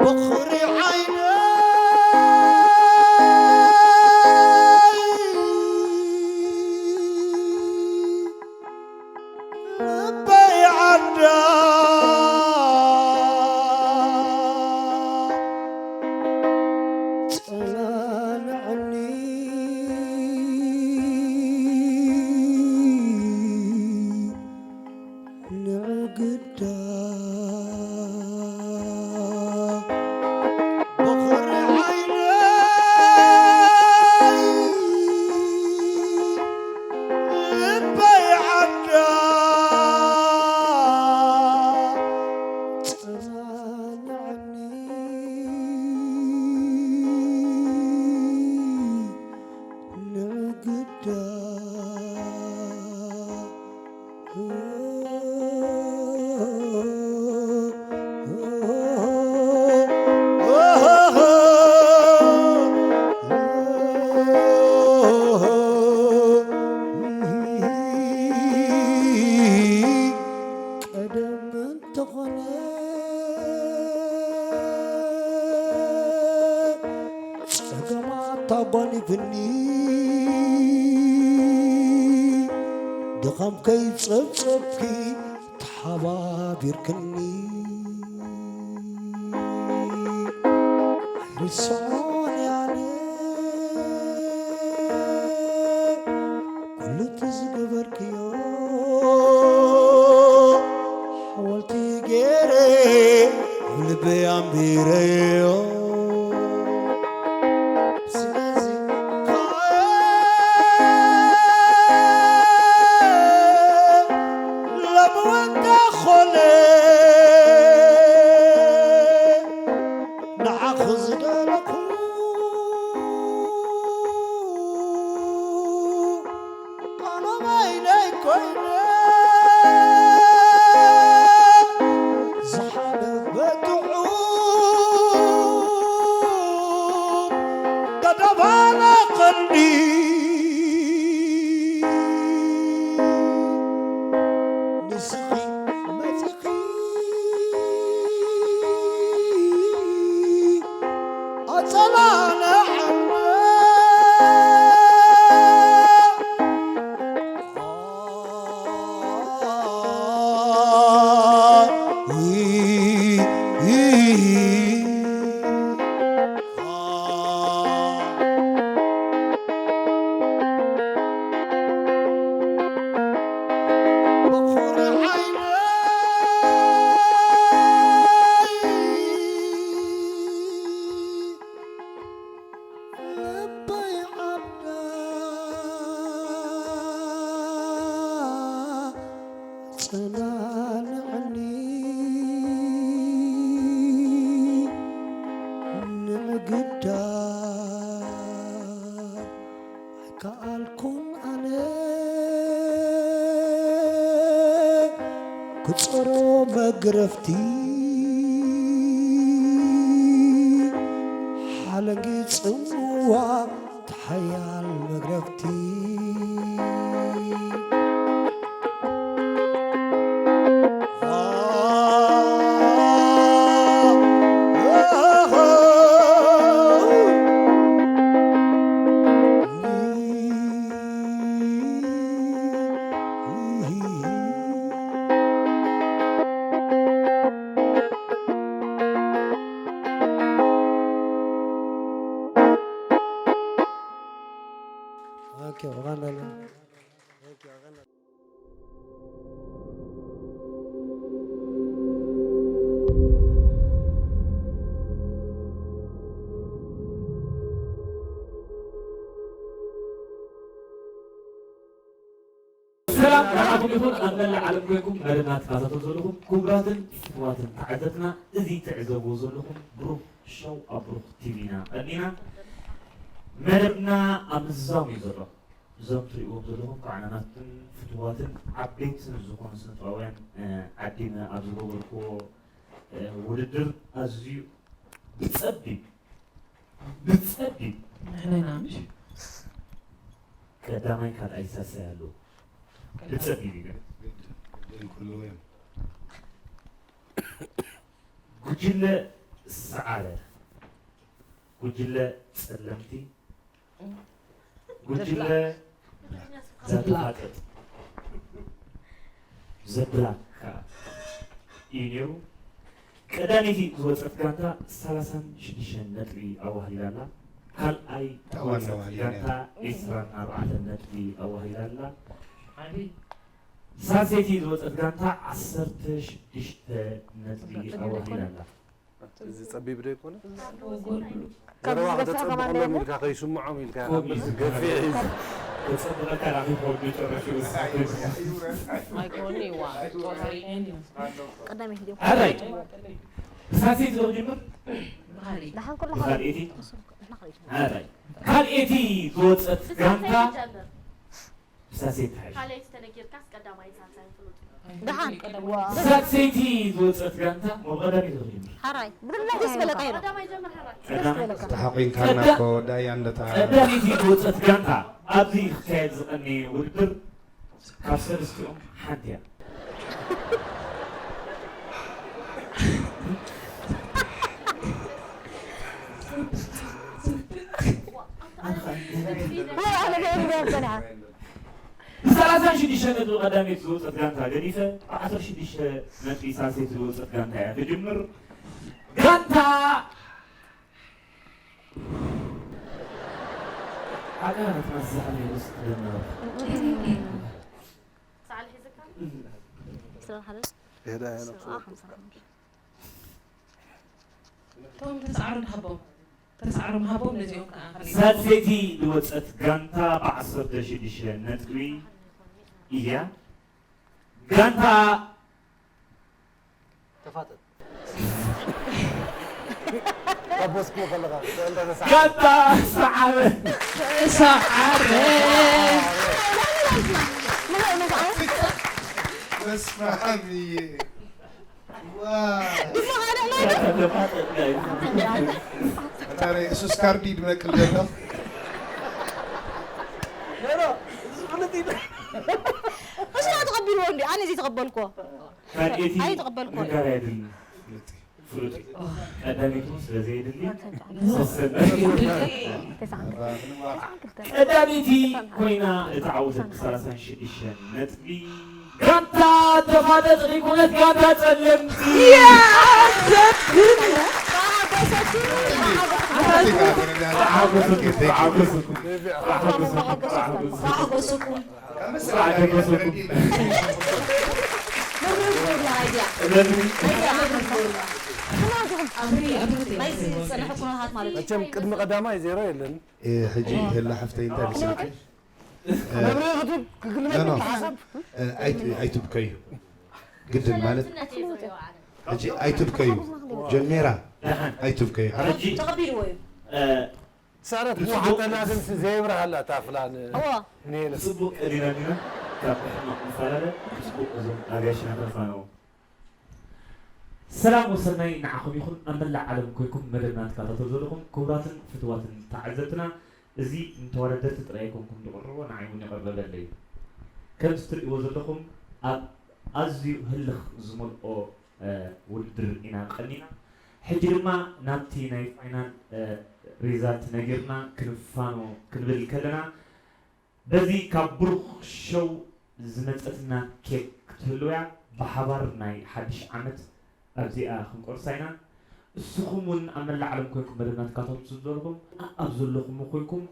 በኽሪ ዓይነይ ልበይ ዓዳ ጸናንዐኒ ንዕግዳ በኹሪ ዓይነይ ልበይ ዓዳ ጸናንዐኒ ንዕግዳ ቀደም እንተኾነ ጸገማት ኣጓኒፍኒ፣ ድኻም ከይጸብጸብኪ ተሓባቢርክኒ። ኣይርስዖን እየ ኣነ ኩሉ እቲ ዝገበርክዮ፣ ሓወልቲ ገይረ ኣብ ልበይ ኣንቢረዮ። ስለዚ ከኣ ሎሚ እውን ተኾነ ንዓኺ ዝደለኹ ኣነ በይነይ ኮይነ ዝሓለፈ ጥዑም ተደባለቐኒ። ንስኺ መጺኺ ኣጸናንዐኒ። ልበይ ዓዳ ጸናንዐኒ ንዕግዳ ኣይከኣልኩን ኣነ ክጸሮ መግረፍቲ ሓለንጊ ጽምዋ ሓያል መግረፍቲ። ንዓኹም ይኹን ኣብ መላእ ዓለም ኮይንኩም መደብና ትከታተሉ ዘለኹም ክቡራትን ፍትዋትን ተዓዘብትና፣ እዚ ትዕዘብዎ ዘለኹም ብሩኽ ሸው ኣብ ብሩኽ ቲቪ ኢና ቀኒና። መደብና ኣብ ምዝዛም እዩ ዘሎ። እዞም ትርእይዎም ዘለኹም ከዓናናትን ፍትዋትን ዓበይትን ዝኾኑ ስነጥበባውያን፣ እ፣ ዓዲና ኣብ ዝገበርክዎ፣ እ፣ ውድድር ኣዝዩ ብጸቢብ፣ ብጸቢብ ንሕና ኢና ምሽ? ቀዳማይ ካልኣይ ሳልሳይ ኣለዉ። ብጸቢብ እዩ ግን። ግድን፣ ግድን ክህልዉ እዮም። ጉጅለ ሰዓረ፣ ጉጅለ ጸለምቲ፣ ጉጅለ ዘብላክ። ዘተፋጠጥ፣ ዘብላክ ከኣ እዩ ነይሩ። ቀዳመይቲ ዝወጸት ጋንታ ሰላሳን ሽዱሽተን ነጥቢ ኣዋሂዳ ኣላ። ካልኣይ እታ ዋና ዝወጸት ዋልያ ጋንታ ነይራ። ዒስራን ኣርባዕተን ነጥቢ ኣዋሂዳ ኣላ። ሳልሰይቲ ዝወጸት ጋንታ ዓሰርተ ሽዱሽተ ነጥቢ ኣዋሂዳ ኣላ። እዚ ጸቢብ ዶ ይኮነ? ካብ ዘረባ ዝገፍሐ ከተጸብቐሎም ከማን ዳይሞ? ኢልካ ከይስምዖም ኢልካ ከምኡ እዩ ገፊሕ ዝበሃል። እዩ። ከጸብቐካ ላኺ ከወዱ ጨረሽ ይወስድ። ኣይኮኒ ዋ። ቀዳመይቲ ድዮም? ኣራይ። ብሳልሰይቲ ዶ ክጅምር? ብኻልእ። ደሓን ኩሉ ብኻልኣይቲ? ንሕና ክንሪድ። ኣራይ። ካልኣይቲ ዝወጸት ጋንታ ብሳልሰይቲ ትሓይሽ። ካልኣይቲ ተነጊርካስ ቀዳማይ ሳልሳይ ፍሉጥ እዩ። ደሓን። ዋ። ሳልሰይቲ ዝወጸት ጋንታ መብቐዳሚ ዝኽሪ። ሓራይ። ብፍላይ ደስ በለካ እዩ። ቀዳማይ ጀምር፣ ሓራይ። ቀዳማይ። ደስ በለካ። ተሓቂንካና ቀዳ-፣ እኮ ዳያ እንደታ። ቀዳመይቲ ዝወጸት ጋንታ ኣብዚ ክካየድ ዝቐነየ ውድድር ካብ ሰለስቲኦም ሓንቲ እያ። ዋ፣ ኣነ ገለ ገለ ጸኒሓ። ብሰላሳን ሽዱሽተ ነጥቢ ቀዳመይቲ ዝወጸት ጋንታ ገዲፈ፣ ብዓሰርተ ሽዱሽተ ነጥቢ ሳልሰይቲ ዝወጸት ጋንታ እያ ትጅምር። ጋንታ ዓጋር ትመዝሕ ነይሩ ስትደመር። ሳዕሊ ሒዝካ? ዕስራን ሓደን? ይሄዳ፣ ይሄዳ። ሰብዓ፣ ሓምሳ። እቶም ተሰዓሩ ንሃቦም። ተሰዓሩ ንሃቦም፣ ነዚኦም ከኣ ከመይ ሳልሰይቲ ዝወጸት ጋንታ ብዓሰርተ ሽዱሽተ ነጥቢ እያ። ጋንታ ተፋጠጥ። ካብ ቦስኮ ከለኻ፣ ጋንታ ተሰዓረ። ጋንታ ሰዓረ። ሰዓረ። በስመ ኣብ እየ። ዋው። ፈጣሪ፣ እሱስ ካርዲ ይድመቅል ዘሎ። እሱ ተቐቢልዎ እንዲ፣ ኣነ እዚ ተቐበልኩዎ። ካልኤቲ ኣይተቐበልኩዎ። ነጋሪ ኣይድልን። ፍሉጥ እዩ። ቀዳሚቱ ስለ ዘየድሊ፣ ሰሰን። ቀዳሚቲ ኮይና እታ ዓወተት ብሰላሳን ሽዱሽተን ነጥቢ ጋንታ ተፋጠጥ ዘይኮነት ጋንታ ጸለምቲ። ያ! ዘብል! ተሓጎሰኩም፣ ተሓጎሰኩም፣ ተሓጎሰኩም፣ ተሓጎሰኩም። ተሓጎሰኩም። መብርሂ ክገብሩ፣ ኣይድያ። መብርሂ። ኣይድያ፣ መብርሂ ክገብሩ። ናይዚ ዝጸንሐ ኩነታት ማለት እዩ። መቸም ቅድሚ ቀዳማይ ዜሮ የለን። እ፣ ሕጂ ሄላ ሓፍተይ እንታይ መሲልኪ? እ፣ መብርሂ ክትብ ክግልመጥ ኖ፣ ኖ። ሓሳብ? እ፣ ኣይት-፣ ኣይትብከዩ። ግድን ማለት ሕጂ ኣይትብከዩ። ጀሜራ ኣይትብከዩ። ሕጂ ተቐቢልዎ እዩ። እ፣ ስዕረት ብጽቡቕ ብሓተና ግን ዘየብርሃላ እታ ፍላን እዎ። ኔለ። ብጽቡቕ ቀዲና ዲና ካብ ሕማቕ ንፈላለ፣ ብጽቡቕ እዞም ኣጋይሽና ተፋነዉ። ሰላም ወሰናይ ንዓኹም ይኹን፣ ኣብ መላእ ዓለም ኮይንኩም መደብና ትከታተሉ ዘለኹም ክቡራትን ፍቱዋትን ተዓዘብትና፣ እዚ ንተወዳደርቲ ጥራይ ኣይኮንኩም ዝቕርቦ፣ ንዓይ እውን ይቕርበለይ እዩ። ከምዚ ትርእይዎ ዘለኹም ኣብ ኣዝዩ ህልኽ ዝመልኦ እ፣ ውድድር ኢና ቀኒና። ሕጂ ድማ ናብቲ ናይ ፋይናል፣ እ፣ ሪዛልት ነጊርና ክንፋኖ ክንብል ከለና፣ በዚ ካብ ብሩኽ ሸው ዝመጸትና ኬክ ክትህልው እያ። ብሓባር ናይ ሓድሽ ዓመት ኣብዚኣ ክንቆርሳ ኢና። እስኹም እውን ኣብ መላእ ዓለም ኮይንኩም መደብና ትከታተሉ ዘለኹም፣ ኣብ ዘለኹም ኮይንኩም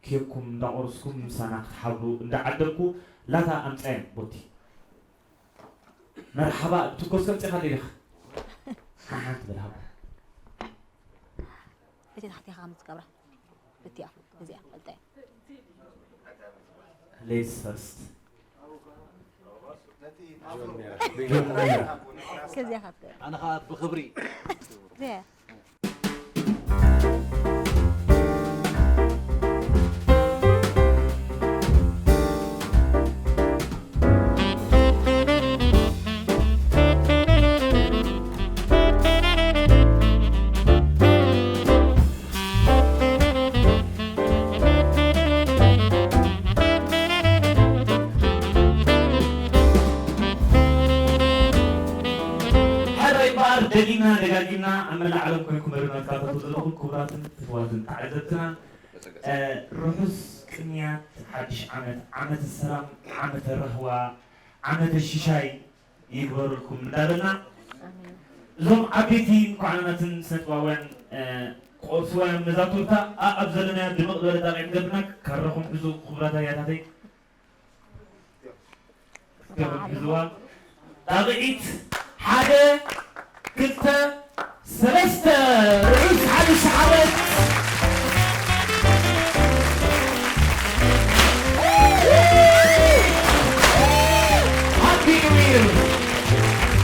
ኬክኩም እንዳቆረስኩም ምሳና ክትሓብሩ እንዳዓደምኩ፣ ላታ ኣምጻዮም ቦቲ። መርሓባ፣ ትኮስ ከምጺኻ ዲኻ? ሓሓን ትብል ሃባ። እቲ ታሕቲኻ ከም ዝገብራ። እቲኣ፣ እዚኣ፣ ቀልጣያ። Ladies first። ጆን ማየር። ከዚያ ካብተ ኣነ ኸዓ ብኽብሪ ዘያ ሓደ ይበኣር ደጊምና ደጋጊምና ኣብ መላእ ዓለም ኮይንኩም መደብና ትከታተሉ ዘለኹም ክቡራትን ፍትዋትን ተዓዘብትና፣ እ፣ ርሑስ ቅንያት ሓድሽ ዓመት፣ ዓመተ ሰላም፣ ዓመተ ራህዋ፣ ዓመተ ሽሻይ ይግበረልኩም እንዳበልና፣ እዞም ዓበይቲ እንኳዓናትን ስነጥበባውያን፣ እ፣ ቆርስዋያን መዛቱርታ፣ ኣ-፣ ኣብ ዘለናዮ ድምቕ ዝበለ ጣቕዒት ገብርና፣ ካራኹም ሕዙ ክቡራት ኣያታተይ። ሒዝዋ ጣቕዒት ሓደ ክልተ ሰለስተ ርሑስ ሓድሽ ዓመት። Happy New Year!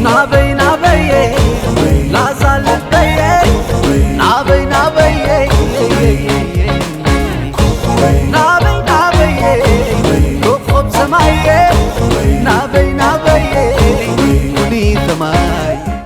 ናበይ ናበየ ላዛ ልበየ ናበይ ናበየ ናበይ ናበየ ኮኾብ ሰማየ ናበይ ናበየ